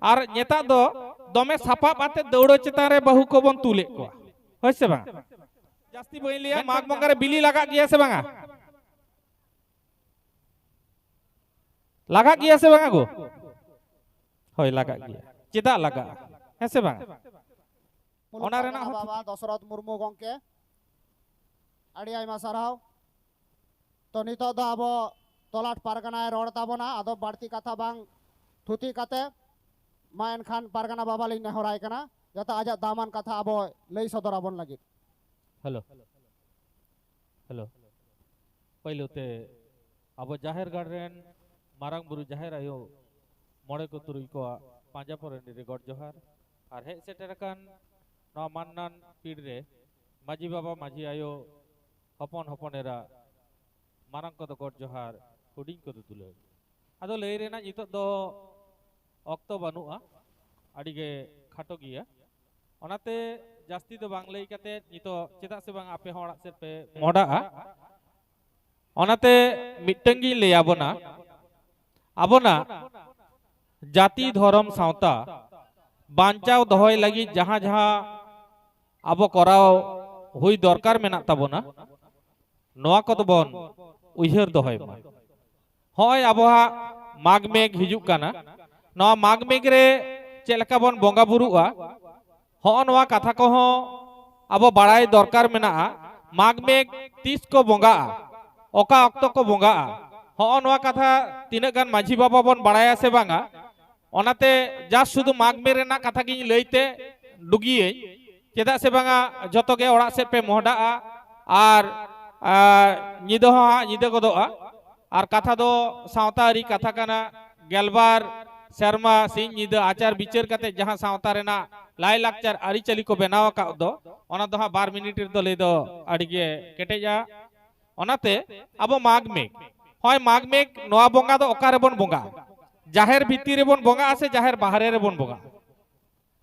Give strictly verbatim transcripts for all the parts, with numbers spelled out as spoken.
ᱟᱨ ᱱᱮᱛᱟᱨ ᱫᱚ ᱫᱚᱢᱮ ᱥᱟᱯᱟᱵ ᱟᱛᱮ ᱫᱟᱹᱣᱲᱟᱹ ᱪᱮᱛᱟᱱ ᱨᱮ ᱵᱟᱹᱦᱩ ᱠᱚᱵᱚᱱ ᱛᱩᱞᱮᱫ ᱠᱚᱣᱟ, ᱦᱳᱭ ᱥᱮ ᱵᱟᱝ? ᱡᱟᱹᱥᱛᱤ ᱵᱟᱹᱧ ᱞᱟᱹᱭᱟ, ᱢᱟᱜᱽ ᱵᱚᱸᱜᱟ ᱨᱮ ᱵᱤᱞᱤ ᱞᱟᱜᱟᱜ ᱜᱮᱭᱟ ᱥᱮ ᱵᱟᱝᱟ? ᱞᱟᱜᱟᱜ ᱜᱮᱭᱟ ᱥᱮ ᱵᱟᱝᱟ ᱜᱳ? ᱦᱳᱭ, ᱞᱟᱜᱟᱜ ᱜᱮᱭᱟ᱾ ᱪᱮᱫᱟᱜ ᱞᱟᱜᱟᱜᱼᱟ? ᱦᱮᱸ ᱥᱮ ᱵᱟᱝ? ᱚᱱᱟ ᱨᱮᱱᱟᱜ ᱦᱚᱸ ᱵᱟᱵᱟ ᱫᱚᱥᱚᱨᱚᱛᱷ ᱢᱩᱨᱢᱩ ᱜᱚᱢᱠᱮ, ᱟᱹᱰᱤ ᱟᱭᱢᱟ ᱥᱟᱨᱦᱟᱣ᱾ ᱛᱚ, ᱱᱤᱛᱚᱜ ᱫᱚ ᱟᱵᱚ ᱛᱚᱞᱟᱴ ᱯᱟᱨᱜᱟᱱᱟᱭ ᱨᱚᱲ ᱛᱟᱵᱚᱱᱟ, ᱟᱫᱚ ᱵᱟᱹᱲᱛᱤ ᱠᱟᱛᱷᱟ ᱵᱟᱝ ᱛᱷᱩᱛᱤ ᱠᱟᱛᱮ ᱢᱟ ᱮᱱᱠᱷᱟᱱ ᱯᱟᱨᱜᱟᱱᱟ ᱵᱟᱵᱟ ᱞᱤᱧ ᱱᱮᱦᱚᱨᱟᱭ ᱠᱟᱱᱟ, ᱡᱟᱛᱮ ᱟᱡᱟᱜ ᱫᱟᱢᱟᱱ ᱠᱟᱛᱷᱟ ᱟᱵᱚ ᱞᱟᱹᱭ ᱥᱚᱫᱚᱨ ᱟᱵᱚᱱ ᱞᱟᱹᱜᱤᱫ᱾ Hello, hello. ᱯᱳᱭᱞᱳ ᱛᱮ ᱟᱵᱚ ᱡᱟᱦᱮᱨ ᱜᱟᱲ ᱨᱮᱱ ᱢᱟᱨᱟᱝ ᱵᱩᱨᱩ ᱡᱟᱦᱮᱨ ᱟᱭᱳ, ᱢᱚᱬᱮ ᱠᱚ ᱛᱩᱨᱩᱭ ᱠᱚᱣᱟᱜ ᱯᱟᱸᱡᱟ ᱯᱚᱨᱚᱱᱤ ᱨᱮ ᱜᱚᱰ ᱡᱚᱦᱟᱨ, ᱟᱨ ᱦᱮᱡ ᱥᱮᱴᱮᱨ ᱟᱠᱟᱱ ᱱᱚᱣᱟ ᱢᱟᱱᱱᱟᱱ ᱯᱤᱲ ᱨᱮ ᱢᱟᱹᱡᱷᱤ ᱵᱟᱵᱟ, ᱢᱟᱹᱡᱷᱤ ᱟᱭᱳ, ᱦᱚᱯᱚᱱ ᱦᱚᱯᱚᱱ ᱮᱨᱟ, ᱢᱟᱨᱟᱝ ᱠᱚᱫᱚ ᱜᱚᱰ ᱡᱚᱦᱟᱨ, ᱦᱩᱰᱤᱧ ᱠᱚᱫᱚ ᱫᱩᱞᱟᱹᱲ᱾ ᱟᱫᱚ ᱞᱟᱹᱭ ᱨᱮᱱᱟᱜ ᱱᱤᱛᱚᱜ ᱫᱚ ᱚᱠᱛᱚ ᱵᱟᱹᱱᱩᱜᱼᱟ, ᱟᱹᱰᱤ ᱜᱮ ᱠᱷᱟᱴᱚ ᱜᱮᱭᱟ᱾ ᱚᱱᱟᱛᱮ ᱡᱟᱹᱥᱛᱤ ᱫᱚ ᱵᱟᱝ ᱞᱟᱹᱭ ᱠᱟᱛᱮ ᱱᱤᱛᱚᱜ, ᱪᱮᱫᱟᱜ ᱥᱮ ᱵᱟᱝ ᱟᱯᱮ ᱦᱚᱸ ᱚᱲᱟᱜ ᱥᱮᱫ ᱯᱮ ᱢᱚᱦᱰᱟᱜᱼᱟ, ᱚᱱᱟᱛᱮ ᱢᱤᱫᱴᱟᱝ ᱜᱤᱧ ᱞᱟᱹᱭ ᱟᱵᱚᱱᱟ᱾ ᱟᱵᱚᱱᱟᱜ ᱡᱟᱹᱛᱤ, ᱫᱷᱚᱨᱚᱢ, ᱥᱟᱶᱛᱟ ᱵᱟᱧᱪᱟᱣ ᱫᱚᱦᱚᱭ ᱞᱟᱹᱜᱤᱫ ᱡᱟᱦᱟᱸ ᱡᱟᱦᱟᱸ ᱟᱵᱚ ᱠᱚᱨᱟᱣ ᱦᱩᱭ ᱫᱚᱨᱠᱟᱨ ᱢᱮᱱᱟᱜ ᱛᱟᱵᱚᱱᱟ, ᱱᱚᱣᱟ ᱠᱚᱫᱚ ᱵᱚᱱ ᱩᱭᱦᱟᱹᱨ ᱫᱚᱦᱚᱭ ᱢᱟ᱾ ᱦᱚᱸᱜᱼᱚᱭ ᱟᱵᱚᱣᱟᱜ ᱢᱟᱜᱽ ᱢᱮᱜᱽ ᱦᱤᱡᱩᱜ ᱠᱟᱱᱟ᱾ ᱱᱚᱣᱟ ᱢᱟᱜᱽ ᱢᱮᱜᱽ ᱨᱮ ᱪᱮᱫ ᱞᱮᱠᱟ ᱵᱚᱱ ᱵᱚᱸᱜᱟ ᱵᱩᱨᱩᱜᱼᱟ, ᱦᱚᱸᱜᱼᱚ ᱱᱚᱣᱟ ᱠᱟᱛᱷᱟ ᱠᱚᱦᱚᱸ ᱟᱵᱚ ᱵᱟᱲᱟᱭ ᱫᱚᱨᱠᱟᱨ ᱢᱮᱱᱟᱜᱼᱟ᱾ ᱢᱟᱜᱽ ᱢᱮᱜᱽ ᱛᱤᱥ ᱠᱚ ᱵᱚᱸᱜᱟᱜᱼᱟ, ᱚᱠᱟ ᱚᱠᱛᱚ ᱠᱚ ᱵᱚᱸᱜᱟᱜᱼᱟ, ᱦᱚᱸᱜᱼᱚ ᱱᱚᱣᱟ ᱠᱟᱛᱷᱟ ᱛᱤᱱᱟᱹᱜ ᱜᱟᱱ ᱢᱟᱹᱡᱷᱤ ᱵᱟᱵᱟ ᱵᱚᱱ ᱵᱟᱲᱟᱭᱟ ᱥᱮ ᱵᱟᱝᱟ, ᱚᱱᱟᱛᱮ just ᱥᱩᱫᱷᱩ ᱢᱟᱜᱽ ᱢᱮᱜᱽ ᱨᱮᱱᱟᱜ ᱠᱟᱛᱷᱟ ᱜᱤᱧ ᱞᱟᱹᱭ ᱛᱮ ᱰᱩᱜᱤᱭᱟᱹᱧ᱾ ᱪᱮᱫᱟᱜ ᱥᱮ ᱵᱟᱝᱟ, ᱡᱷᱚᱛᱚ ᱜᱮ ᱚᱲᱟᱜ ᱥᱮᱫ ᱯᱮ ᱢᱚᱦᱰᱟᱜᱼᱟ ᱟᱨ, ᱟᱨ ᱧᱤᱫᱟᱹ ᱦᱚᱸ ᱦᱟᱸᱜ ᱧᱤᱫᱟᱹ ᱜᱚᱫᱚᱜᱼᱟ᱾ ᱟᱨ ᱠᱟᱛᱷᱟ ᱫᱚ ᱥᱟᱶᱛᱟ ᱟᱹᱨᱤ ᱠᱟᱛᱷᱟ ᱠᱟᱱᱟ᱾ ᱜᱮᱞᱵᱟᱨ ᱥᱮᱨᱢᱟ ᱥᱤᱧ ᱧᱤᱫᱟᱹ ᱟᱪᱟᱨ ᱵᱤᱪᱟᱹᱨ ᱠᱟᱛᱮ ᱡᱟᱦᱟᱸ ᱥᱟᱶᱛᱟ ᱨᱮᱱᱟᱜ ᱞᱟᱭᱼᱞᱟᱠᱪᱟᱨ ᱟᱹᱨᱤᱪᱟᱹᱞᱤ ᱠᱚ ᱵᱮᱱᱟᱣ ᱟᱠᱟᱫ ᱫᱚ, ᱚᱱᱟ ᱫᱚ ᱦᱟᱸᱜ ᱵᱟᱨ ᱢᱤᱱᱤᱴ ᱨᱮᱫᱚ ᱞᱟᱹᱭ ᱫᱚ ᱟᱹᱰᱤ ᱜᱮ ᱠᱮᱴᱮᱡᱟ᱾ ᱚᱱᱟᱛᱮ ᱟᱵᱚ ᱢᱟᱜᱽ ᱢᱮᱜᱽ, ᱦᱳᱭ, ᱢᱟᱜᱽ ᱢᱮᱜᱽ ᱱᱚᱣᱟ ᱵᱚᱸᱜᱟ ᱫᱚ ᱚᱠᱟ ᱨᱮᱵᱚᱱ ᱵᱚᱸᱜᱟᱜᱼᱟ? ᱡᱟᱦᱮᱨ ᱵᱷᱤᱛᱤᱨ ᱨᱮᱵᱚᱱ ᱵᱚᱸᱜᱟᱜᱼᱟ ᱥᱮ ᱡᱟᱦᱮᱨ ᱵᱟᱦᱨᱮ ᱨᱮᱵᱚᱱ ᱵᱚᱸᱜᱟᱜᱼᱟ?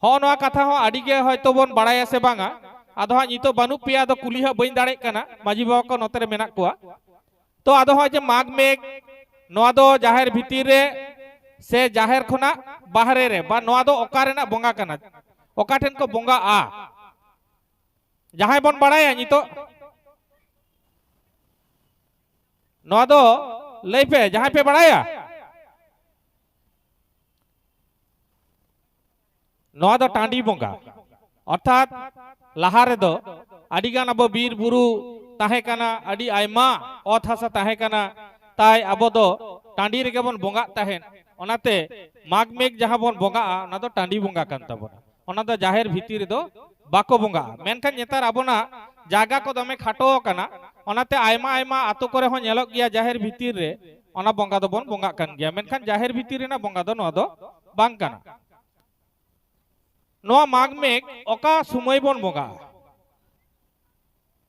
ᱦᱚᱸᱜᱼᱚ ᱱᱚᱣᱟ ᱠᱟᱛᱷᱟ ᱦᱚᱸ ᱟᱹᱰᱤ ᱜᱮ ᱦᱚᱭᱛᱳ ᱵᱚᱱ ᱵᱟᱲᱟᱭᱟ ᱥᱮ ᱵᱟᱝᱟ, ᱟᱫᱚ ᱦᱟᱸᱜ ᱱᱤᱛᱚᱜ ᱵᱟᱹᱱᱩᱜ ᱯᱮᱭᱟ, ᱟᱫᱚ ᱠᱩᱞᱤ ᱦᱟᱸᱜ ᱵᱟᱹᱧ ᱫᱟᱲᱮᱭᱟᱜ ᱠᱟᱱᱟ, ᱢᱟᱹᱡᱷᱤ ᱵᱟᱵᱟ ᱠᱚ ᱱᱚᱛᱮ ᱨᱮ ᱢᱮᱱᱟᱜ ᱠᱚᱣᱟ᱾ ᱛᱚ ᱟᱫᱚ ᱦᱚᱸᱜᱼᱚᱭ ᱡᱮ ᱢᱟᱜᱽ ᱢᱮᱜᱽ, ᱱᱚᱣᱟ ᱫᱚ ᱡᱟᱦᱮᱨ ᱵᱷᱤᱛᱤᱨ ᱨᱮ ᱥᱮ ᱡᱟᱦᱮᱨ ᱠᱷᱚᱱᱟᱜ ᱵᱟᱦᱨᱮ ᱨᱮ, ᱵᱟ ᱱᱚᱣᱟ ᱫᱚ ᱚᱠᱟ ᱨᱮᱱᱟᱜ ᱵᱚᱸᱜᱟ ᱠᱟᱱᱟ, ᱚᱠᱟ ᱴᱷᱮᱱ ᱠᱚ ᱵᱚᱸᱜᱟᱜᱼᱟ? ᱡᱟᱦᱟᱸᱭ ᱵᱚᱱ ᱵᱟᱲᱟᱭᱟ ᱱᱤᱛᱚᱜ, ᱱᱚᱣᱟ ᱫᱚ ᱞᱟᱹᱭ ᱯᱮ, ᱡᱟᱦᱟᱸᱭ ᱯᱮ ᱵᱟᱲᱟᱭᱟ᱾ ᱱᱚᱣᱟ ᱫᱚ ᱴᱟᱺᱰᱤ ᱵᱚᱸᱜᱟ, ᱚᱨᱛᱷᱟᱛ ᱞᱟᱦᱟ ᱨᱮᱫᱚ ᱟᱹᱰᱤᱜᱟᱱ ᱟᱵᱚ ᱵᱤᱨ ᱵᱩᱨᱩ ᱛᱟᱦᱮᱸ ᱠᱟᱱᱟ, ᱟᱹᱰᱤ ᱟᱭᱢᱟ ᱚᱛ ᱦᱟᱥᱟ ᱛᱟᱦᱮᱸ ᱠᱟᱱᱟ, ᱛᱟᱭ ᱟᱵᱚ ᱫᱚ ᱴᱟᱺᱰᱤ ᱨᱮᱜᱮ ᱵᱚᱱ ᱵᱚᱸᱜᱟᱜ ᱛᱟᱦᱮᱸᱫ᱾ ᱚᱱᱟᱛᱮ ᱢᱟᱜᱽ ᱢᱮᱜᱽ ᱡᱟᱦᱟᱸ ᱵᱚᱱ ᱵᱚᱸᱜᱟᱜᱼᱟ, ᱚᱱᱟ ᱫᱚ ᱴᱟᱺᱰᱤ ᱵᱚᱸᱜᱟ ᱠᱟᱱ ᱛᱟᱵᱚᱱᱟ, ᱚᱱᱟ ᱫᱚ ᱡᱟᱦᱮᱨ ᱵᱷᱤᱛᱤᱨ ᱨᱮᱫᱚ ᱵᱟᱠᱚ ᱵᱚᱸᱜᱟᱜᱼᱟ᱾ ᱢᱮᱱᱠᱷᱟᱱ ᱱᱮᱛᱟᱨ ᱟᱵᱚᱱᱟᱜ ᱡᱟᱭᱜᱟ ᱠᱚ ᱫᱚᱢᱮ ᱠᱷᱟᱴᱚ ᱟᱠᱟᱱᱟ, ᱚᱱᱟᱛᱮ ᱟᱭᱢᱟ ᱟᱭᱢᱟ ᱟᱛᱳ ᱠᱚᱨᱮ ᱦᱚᱸ ᱧᱮᱞᱚᱜ ᱜᱮᱭᱟ ᱡᱟᱦᱮᱨ ᱵᱷᱤᱛᱤᱨ ᱨᱮ ᱚᱱᱟ ᱵᱚᱸᱜᱟ ᱫᱚᱵᱚᱱ ᱵᱚᱸᱜᱟᱜ ᱠᱟᱱ ᱜᱮᱭᱟ, ᱢᱮᱱᱠᱷᱟᱱ ᱡᱟᱦᱮᱨ ᱵᱷᱤᱛᱤᱨ ᱨᱮᱱᱟᱜ ᱵᱚᱸᱜᱟ ᱫᱚ ᱱᱚᱣᱟ ᱫᱚ ᱵᱟᱝ ᱠᱟᱱᱟ᱾ ᱱᱚᱣᱟ ᱢᱟᱜᱽ ᱢᱮᱜᱽ ᱚᱠᱟ ᱥᱚᱢᱚᱭ ᱵᱚᱱ ᱵᱚᱸᱜᱟᱜᱼᱟ?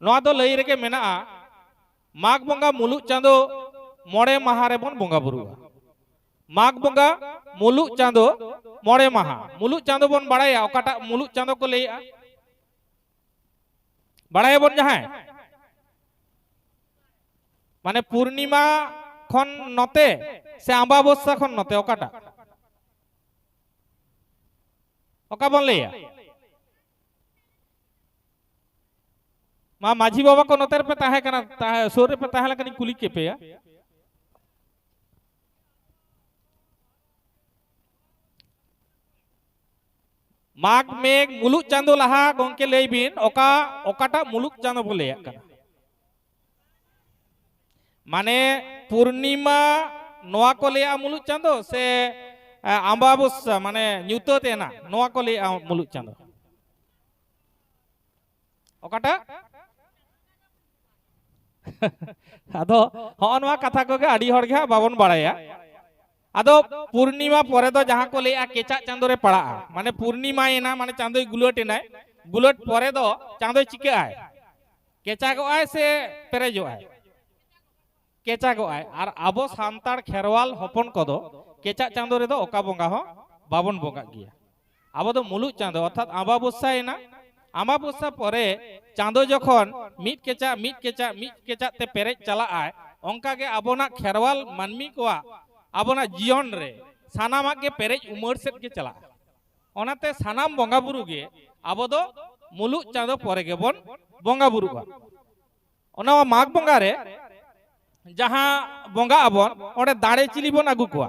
ᱱᱚᱣᱟ ᱫᱚ ᱞᱟᱹᱭ ᱨᱮᱜᱮ ᱢᱮᱱᱟᱜᱼᱟ, ᱢᱟᱜᱽ ᱵᱚᱸᱜᱟ ᱢᱩᱞᱩᱜ ᱪᱟᱸᱫᱚ ᱢᱚᱬᱮ ᱢᱟᱦᱟ ᱨᱮᱵᱚᱱ ᱵᱚᱸᱜᱟ ᱵᱩᱨᱩᱜᱼᱟ᱾ ᱢᱟᱜᱽ ᱵᱚᱸᱜᱟ ᱢᱩᱞᱩᱜ ᱪᱟᱸᱫᱚ ᱢᱚᱬᱮ ᱢᱟᱦᱟ᱾ ᱢᱩᱞᱩᱜ ᱪᱟᱸᱫᱚ ᱵᱚᱱ ᱵᱟᱲᱟᱭᱟ ᱚᱠᱟᱴᱟᱜ ᱢᱩᱞᱩᱜ ᱪᱟᱸᱫᱚ ᱠᱚ ᱞᱟᱹᱭᱮᱜᱼᱟ? ᱵᱟᱲᱟᱭᱟᱵᱚᱱ ᱡᱟᱦᱟᱸᱭ? ᱢᱟᱱᱮ ᱯᱩᱨᱱᱤᱢᱟ ᱠᱷᱚᱱ ᱱᱚᱛᱮ ᱥᱮ ᱟᱢᱵᱟᱵᱚᱥᱥᱟ ᱠᱷᱚᱱ ᱱᱚᱛᱮ, ᱚᱠᱟᱴᱟᱜ? ᱚᱠᱟ ᱵᱚᱱ ᱞᱟᱹᱭᱟ? ᱢᱟ ᱢᱟᱹᱡᱷᱤ ᱵᱟᱵᱟ ᱠᱚ ᱱᱚᱛᱮ ᱨᱮᱯᱮ ᱛᱟᱦᱮᱸ ᱠᱟᱱᱟ, ᱛᱟᱦᱮᱸ, ᱥᱩᱨ ᱨᱮᱯᱮ ᱛᱟᱦᱮᱸ ᱞᱮᱱᱠᱷᱟᱱ ᱤᱧ ᱠᱩᱞᱤ ᱠᱮᱯᱮᱭᱟ᱾ ᱢᱟᱜᱽ ᱢᱮᱜᱽ ᱢᱩᱞᱩᱜ ᱪᱟᱸᱫᱚ ᱞᱟᱦᱟ ᱜᱚᱝᱠᱮ ᱞᱟᱹᱭ ᱵᱤᱱ, ᱚᱠᱟ, ᱚᱠᱟᱴᱟᱜ ᱢᱩᱞᱩᱜ ᱪᱟᱸᱫᱚ ᱵᱚ ᱞᱟᱹᱭᱟᱜ ᱠᱟᱱᱟ? ᱢᱟᱱᱮ ᱯᱩᱨᱱᱤᱢᱟ ᱱᱚᱣᱟ ᱠᱚ ᱞᱟᱹᱭᱟ ᱢᱩᱞᱩᱜ ᱪᱟᱸᱫᱚ ᱥᱮ, ᱮ, ᱟᱢᱵᱟᱵᱚᱥᱥᱟ ᱢᱟᱱᱮ ᱧᱩᱛᱟᱹᱛ ᱮᱱᱟ ᱱᱚᱣᱟ ᱠᱚ ᱞᱟᱹᱭᱟ ᱢᱩᱞᱩᱜ ᱪᱟᱸᱫᱚ? ᱚᱠᱟᱴᱟᱜ? ᱟᱫᱚ ᱦᱚᱸᱜᱼᱚ ᱱᱚᱣᱟ ᱠᱟᱛᱷᱟ ᱠᱚᱜᱮ ᱟᱹᱰᱤ ᱦᱚᱲ ᱜᱮ ᱦᱟᱸᱜ ᱵᱟᱵᱚᱱ ᱵᱟᱲᱟᱭᱟ᱾ ᱟᱫᱚ ᱯᱩᱨᱱᱤᱢᱟ ᱯᱚᱨᱮ ᱫᱚ ᱡᱟᱦᱟᱸ ᱠᱚ ᱞᱟᱹᱭᱟ ᱠᱮᱪᱟᱜ ᱪᱟᱸᱫᱚ ᱨᱮ ᱯᱟᱲᱟᱜᱼᱟ, ᱢᱟᱱᱮ ᱯᱩᱨᱱᱤᱢᱟᱭᱮᱱᱟ, ᱢᱟᱱᱮ ᱪᱟᱸᱫᱚᱭ ᱜᱩᱞᱟᱹᱴ ᱮᱱᱟᱭ, ᱜᱩᱞᱟᱹᱴ ᱯᱚᱨᱮ ᱫᱚ ᱪᱟᱸᱫᱚᱭ ᱪᱤᱠᱟᱹᱜᱼᱟᱭ? ᱠᱮᱪᱟᱜᱚᱜᱼᱟᱭ ᱥᱮ ᱯᱮᱨᱮᱡᱚᱜᱼᱟᱭ? ᱠᱮᱪᱟᱜᱚᱜᱼᱟᱭ᱾ ᱟᱨ ᱟᱵᱚ ᱥᱟᱱᱛᱟᱲ ᱠᱷᱮᱨᱣᱟᱞ ᱦᱚᱯᱚᱱ ᱠᱚᱫᱚ ᱠᱮᱪᱟᱜ ᱪᱟᱸᱫᱚ ᱨᱮᱫᱚ ᱚᱠᱟ ᱵᱚᱸᱜᱟ ᱦᱚᱸ ᱵᱟᱵᱚᱱ ᱵᱚᱸᱜᱟᱜ ᱜᱮᱭᱟ᱾ ᱟᱵᱚ ᱫᱚ ᱢᱩᱞᱩᱜ ᱪᱟᱸᱫᱚ ᱚᱨᱛᱷᱟᱛ ᱟᱢᱵᱟᱵᱚᱥᱥᱟ ᱮᱱᱟ, ᱟᱢᱵᱟᱵᱚᱥᱥᱟ ᱯᱚᱨᱮ ᱪᱟᱸᱫᱚ ᱡᱚᱠᱷᱚᱱ ᱢᱤᱫ ᱠᱮᱪᱟᱜ, ᱢᱤᱫ ᱠᱮᱪᱟᱜ, ᱢᱤᱫ ᱠᱮᱪᱟᱜ ᱛᱮ ᱯᱮᱨᱮᱡ ᱪᱟᱞᱟᱜᱼᱟᱭ, ᱚᱱᱠᱟᱜᱮ ᱟᱵᱚᱱᱟᱜ ᱠᱷᱮᱨᱣᱟᱞ ᱢᱟᱹᱱᱢᱤ ᱠᱚᱣᱟᱜ ᱟᱵᱚᱱᱟᱜ ᱡᱤᱭᱚᱱ ᱨᱮ ᱥᱟᱱᱟᱢᱟᱜ ᱜᱮ ᱯᱮᱨᱮᱡ ᱩᱢᱟᱹᱲ ᱥᱮᱫ ᱜᱮ ᱪᱟᱞᱟᱜᱼᱟ᱾ ᱚᱱᱟᱛᱮ ᱥᱟᱱᱟᱢ ᱵᱚᱸᱜᱟ ᱵᱩᱨᱩ ᱜᱮ ᱟᱵᱚ ᱫᱚ ᱢᱩᱞᱩᱜ ᱪᱟᱸᱫᱚ ᱯᱚᱨᱮ ᱜᱮᱵᱚᱱ ᱵᱚᱸᱜᱟ ᱵᱩᱨᱩᱜᱼᱟ᱾ ᱚᱱᱟ ᱢᱟᱜᱽ ᱵᱚᱸᱜᱟ ᱨᱮ ᱡᱟᱦᱟᱸ ᱵᱚᱸᱜᱟ ᱟᱵᱚᱱ, ᱚᱸᱰᱮ ᱫᱟᱲᱮ ᱪᱤᱞᱤ ᱵᱚᱱ ᱟᱹᱜᱩ ᱠᱚᱣᱟ?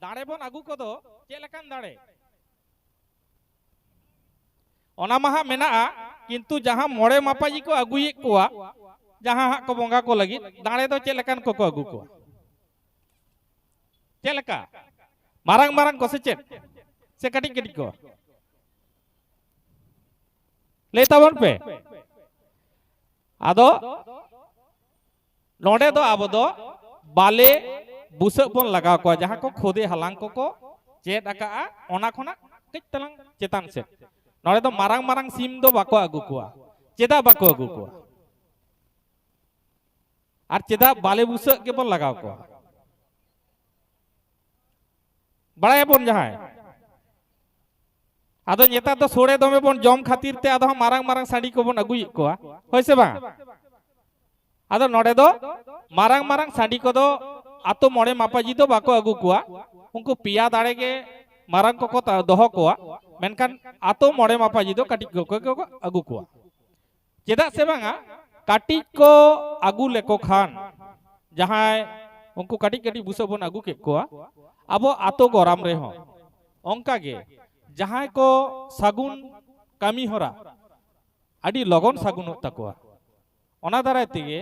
ᱫᱟᱲᱮ ᱵᱚᱱ ᱟᱹᱜᱩ ᱠᱚᱫᱚ ᱪᱮᱫ ᱞᱮᱠᱟᱱ ᱫᱟᱲᱮ? ᱚᱱᱟ ᱢᱟ ᱦᱟᱸᱜ ᱢᱮᱱᱟᱜᱼᱟ, ᱠᱤᱱᱛᱩ ᱡᱟᱦᱟᱸ ᱢᱚᱬᱮ ᱢᱟᱯᱟᱡᱤ ᱠᱚ ᱟᱹᱜᱩᱭᱮᱫ ᱠᱚᱣᱟ, ᱡᱟᱦᱟᱸ ᱦᱟᱸᱜ ᱠᱚ ᱵᱚᱸᱜᱟ ᱠᱚ ᱞᱟᱹᱜᱤᱫ, ᱫᱟᱲᱮ ᱫᱚ ᱪᱮᱫ ᱞᱮᱠᱟᱱ ᱠᱚᱠᱚ ᱟᱹᱜᱩ ᱠᱚᱣᱟ? ᱪᱮᱫ ᱞᱮᱠᱟ? ᱢᱟᱨᱟᱝ ᱢᱟᱨᱟᱝ ᱠᱚ ᱥᱮ ᱪᱮᱫ? ᱥᱮ ᱠᱟᱹᱴᱤᱡ ᱠᱟᱹᱴᱤᱡ ᱠᱚ? ᱞᱟᱹᱭ ᱛᱟᱵᱚᱱ ᱯᱮ᱾ ᱟᱫᱚ ᱱᱚᱰᱮ ᱫᱚ ᱟᱵᱚ ᱫᱚ ᱵᱟᱞᱮ ᱵᱩᱥᱟᱹᱜ ᱵᱚᱱ ᱞᱟᱜᱟᱣ ᱠᱚᱣᱟ, ᱡᱟᱦᱟᱸ ᱠᱚ ᱠᱷᱚᱫᱮ ᱦᱟᱞᱟᱝ ᱠᱚᱠᱚ ᱪᱮᱫ ᱟᱠᱟᱜᱼᱟ, ᱚᱱᱟ ᱠᱷᱚᱱᱟᱜ ᱠᱟᱹᱡ ᱛᱟᱞᱟᱝ ᱪᱮᱛᱟᱱ ᱥᱮᱫ᱾ ᱱᱚᱰᱮ ᱫᱚ ᱢᱟᱨᱟᱝ ᱢᱟᱨᱟᱝ ᱥᱤᱢ ᱫᱚ ᱵᱟᱠᱚ ᱟᱹᱜᱩ ᱠᱚᱣᱟ᱾ ᱪᱮᱫᱟᱜ ᱵᱟᱠᱚ ᱟᱹᱜᱩ ᱠᱚᱣᱟ? ᱟᱨ ᱪᱮᱫᱟᱜ ᱵᱟᱞᱮ ᱵᱩᱥᱟᱹᱜ ᱜᱮᱵᱚᱱ ᱞᱟᱜᱟᱣ ᱠᱚᱣᱟ? ᱵᱟᱲᱟᱭᱟᱵᱚᱱ ᱡᱟᱦᱟᱸᱭ? ᱟᱫᱚ ᱱᱮᱛᱟᱨ ᱫᱚ ᱥᱳᱲᱮ ᱫᱚᱢᱮ ᱵᱚᱱ ᱡᱚᱢ ᱠᱷᱟᱹᱛᱤᱨ ᱛᱮ ᱟᱫᱚ ᱦᱟᱸᱜ ᱢᱟᱨᱟᱝ ᱢᱟᱨᱟᱝ ᱥᱟᱺᱰᱤ ᱠᱚᱵᱚᱱ ᱟᱹᱜᱩᱭᱮᱫ ᱠᱚᱣᱟ, ᱦᱳᱭ ᱥᱮ ᱵᱟᱝ? ᱟᱫᱚ ᱱᱚᱰᱮ ᱫᱚ ᱢᱟᱨᱟᱝ ᱢᱟᱨᱟᱝ ᱥᱟᱺᱰᱤ ᱠᱚᱫᱚ ᱟᱛᱳ ᱢᱚᱬᱮ ᱢᱟᱯᱟᱡᱤ ᱫᱚ ᱵᱟᱠᱚ ᱟᱹᱜᱩ ᱠᱚᱣᱟ᱾ ᱩᱱᱠᱩ ᱯᱮᱭᱟ ᱫᱟᱲᱮ ᱜᱮ ᱢᱟᱨᱟᱝ ᱠᱚᱠᱚ ᱛᱟ- ᱫᱚᱦᱚ ᱠᱚᱣᱟ᱾ ᱢᱮᱱᱠᱷᱟᱱ ᱟᱛᱳ ᱢᱚᱬᱮ ᱢᱟᱯᱟᱡᱤ ᱫᱚ ᱠᱟᱹᱴᱤᱡ ᱠᱚᱠᱚ ᱠᱚ ᱟᱹᱜᱩ ᱠᱚᱣᱟ᱾ ᱪᱮᱫᱟᱜ ᱥᱮ ᱵᱟᱝᱟ, ᱠᱟᱹᱴᱤᱡ ᱠᱚ ᱟᱹᱜᱩ ᱞᱮᱠᱚ ᱠᱷᱟᱱ, ᱡᱟᱦᱟᱸᱭ ᱩᱱᱠᱩ ᱠᱟᱹᱴᱤᱡ ᱠᱟᱹᱴᱤᱡ ᱵᱩᱥᱟᱹᱜ ᱵᱚᱱ ᱟᱹᱜᱩ ᱠᱮᱫ ᱠᱚᱣᱟ, ᱟᱵᱚ ᱟᱛᱳ ᱜᱚᱨᱟᱢ ᱨᱮᱦᱚᱸ ᱚᱱᱠᱟ ᱜᱮ ᱡᱟᱦᱟᱸᱭ ᱠᱚ ᱥᱟᱹᱜᱩᱱ ᱠᱟᱹᱢᱤ ᱦᱚᱨᱟ ᱟᱹᱰᱤ ᱞᱚᱜᱚᱱ ᱥᱟᱹᱜᱩᱱᱚᱜ ᱛᱟᱠᱚᱣᱟ᱾ ᱚᱱᱟ ᱫᱟᱨᱟᱭ ᱛᱮᱜᱮ,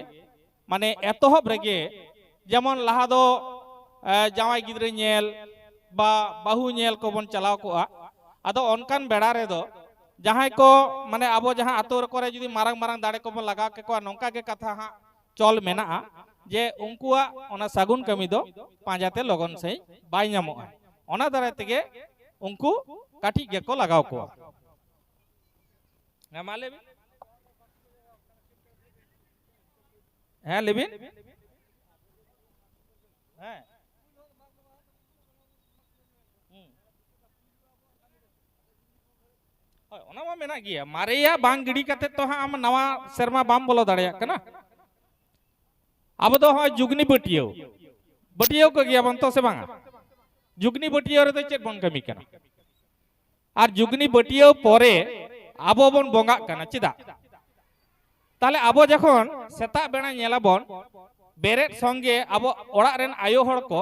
ᱢᱟᱱᱮ, ᱮᱛᱚᱦᱚᱵ ᱨᱮᱜᱮ, ᱡᱮᱢᱚᱱ ᱞᱟᱦᱟ ᱫᱚ ᱮ, ᱡᱟᱶᱟᱭ ᱜᱤᱫᱽᱨᱟᱹ ᱧᱮᱞ ᱵᱟ ᱵᱟᱹᱦᱩ ᱧᱮᱞ ᱠᱚᱵᱚᱱ ᱪᱟᱞᱟᱣ ᱠᱚᱜᱼᱟ᱾ ᱟᱫᱚ ᱚᱱᱠᱟᱱ ᱵᱮᱲᱟ ᱨᱮᱫᱚ ᱡᱟᱦᱟᱸᱭ ᱠᱚ, ᱢᱟᱱᱮ, ᱟᱵᱚ ᱡᱟᱦᱟᱸ ᱟᱛᱳ ᱠᱚᱨᱮ ᱡᱩᱫᱤ ᱢᱟᱨᱟᱝ ᱢᱟᱨᱟᱝ ᱫᱟᱲᱮ ᱠᱚᱵᱚᱱ ᱞᱟᱜᱟᱣ ᱠᱮᱠᱚᱣᱟ, ᱱᱚᱝᱠᱟ ᱜᱮ ᱠᱟᱛᱷᱟ ᱦᱟᱸᱜ ᱪᱚᱞ ᱢᱮᱱᱟᱜᱼᱟ ᱡᱮ ᱩᱱᱠᱩᱣᱟᱜ ᱚᱱᱟ ᱥᱟᱹᱜᱩᱱ ᱠᱟᱹᱢᱤ ᱫᱚ ᱯᱟᱸᱡᱟᱛᱮ ᱞᱚᱜᱚᱱ ᱥᱟᱺᱦᱤᱡ ᱵᱟᱭ ᱧᱟᱢᱚᱜᱼᱟ᱾ ᱚᱱᱟ ᱫᱟᱨᱟᱭ ᱛᱮᱜᱮ ᱩᱱᱠᱩ ᱠᱟᱹᱴᱤᱡ ᱜᱮᱠᱚ ᱞᱟᱜᱟᱣ ᱠᱚᱣᱟ᱾ ᱦᱮᱸ, ᱢᱟ ᱞᱟᱹᱭ ᱵᱤᱱ᱾ ᱦᱮᱸ, ᱞᱟᱹᱭ ᱵᱤᱱ᱾ ᱦᱮᱸ᱾ ᱦᱩᱸ᱾ ᱦᱳᱭ, ᱚᱱᱟ ᱢᱟ ᱢᱮᱱᱟᱜ ᱜᱮᱭᱟ᱾ ᱢᱟᱨᱮᱭᱟᱜ ᱵᱟᱝ ᱜᱤᱰᱤ ᱠᱟᱛᱮ ᱛᱚ ᱦᱟᱸᱜ ᱟᱢ ᱱᱟᱣᱟ ᱥᱮᱨᱢᱟ ᱵᱟᱢ ᱵᱚᱞᱚ ᱫᱟᱲᱮᱭᱟᱜ ᱠᱟᱱᱟ᱾ ᱟᱵᱚ ᱫᱚ ᱦᱚᱸᱜᱼᱚᱭ ᱡᱩᱜᱽᱱᱤ ᱯᱟᱹᱴᱭᱟᱹᱣ, ᱯᱟᱹᱴᱭᱟᱹᱣ ᱠᱚ ᱜᱮᱭᱟᱵᱚᱱ ᱛᱚ, ᱥᱮ ᱵᱟᱝᱟ? ᱡᱩᱜᱽᱱᱤ ᱯᱟᱹᱴᱭᱟᱹᱣ ᱨᱮᱫᱚ ᱪᱮᱫ ᱵᱚᱱ ᱠᱟᱹᱢᱤ ᱠᱟᱱᱟ? ᱟᱨ ᱡᱩᱜᱽᱱᱤ ᱯᱟᱹᱴᱭᱟᱹᱣ ᱯᱚᱨᱮ ᱟᱵᱚ ᱵᱚᱱ ᱵᱚᱸᱜᱟᱜ ᱠᱟᱱᱟ᱾ ᱪᱮᱫᱟᱜ? ᱛᱟᱦᱞᱮ ᱟᱵᱚ ᱡᱚᱠᱷᱚᱱ ᱥᱮᱛᱟᱜ ᱵᱮᱲᱟ ᱧᱮᱞᱟᱵᱚᱱ, ᱵᱮᱨᱮᱫ ᱥᱚᱸᱜᱮ ᱟᱵᱚ ᱚᱲᱟᱜ ᱨᱮᱱ ᱟᱭᱳ ᱦᱚᱲ ᱠᱚ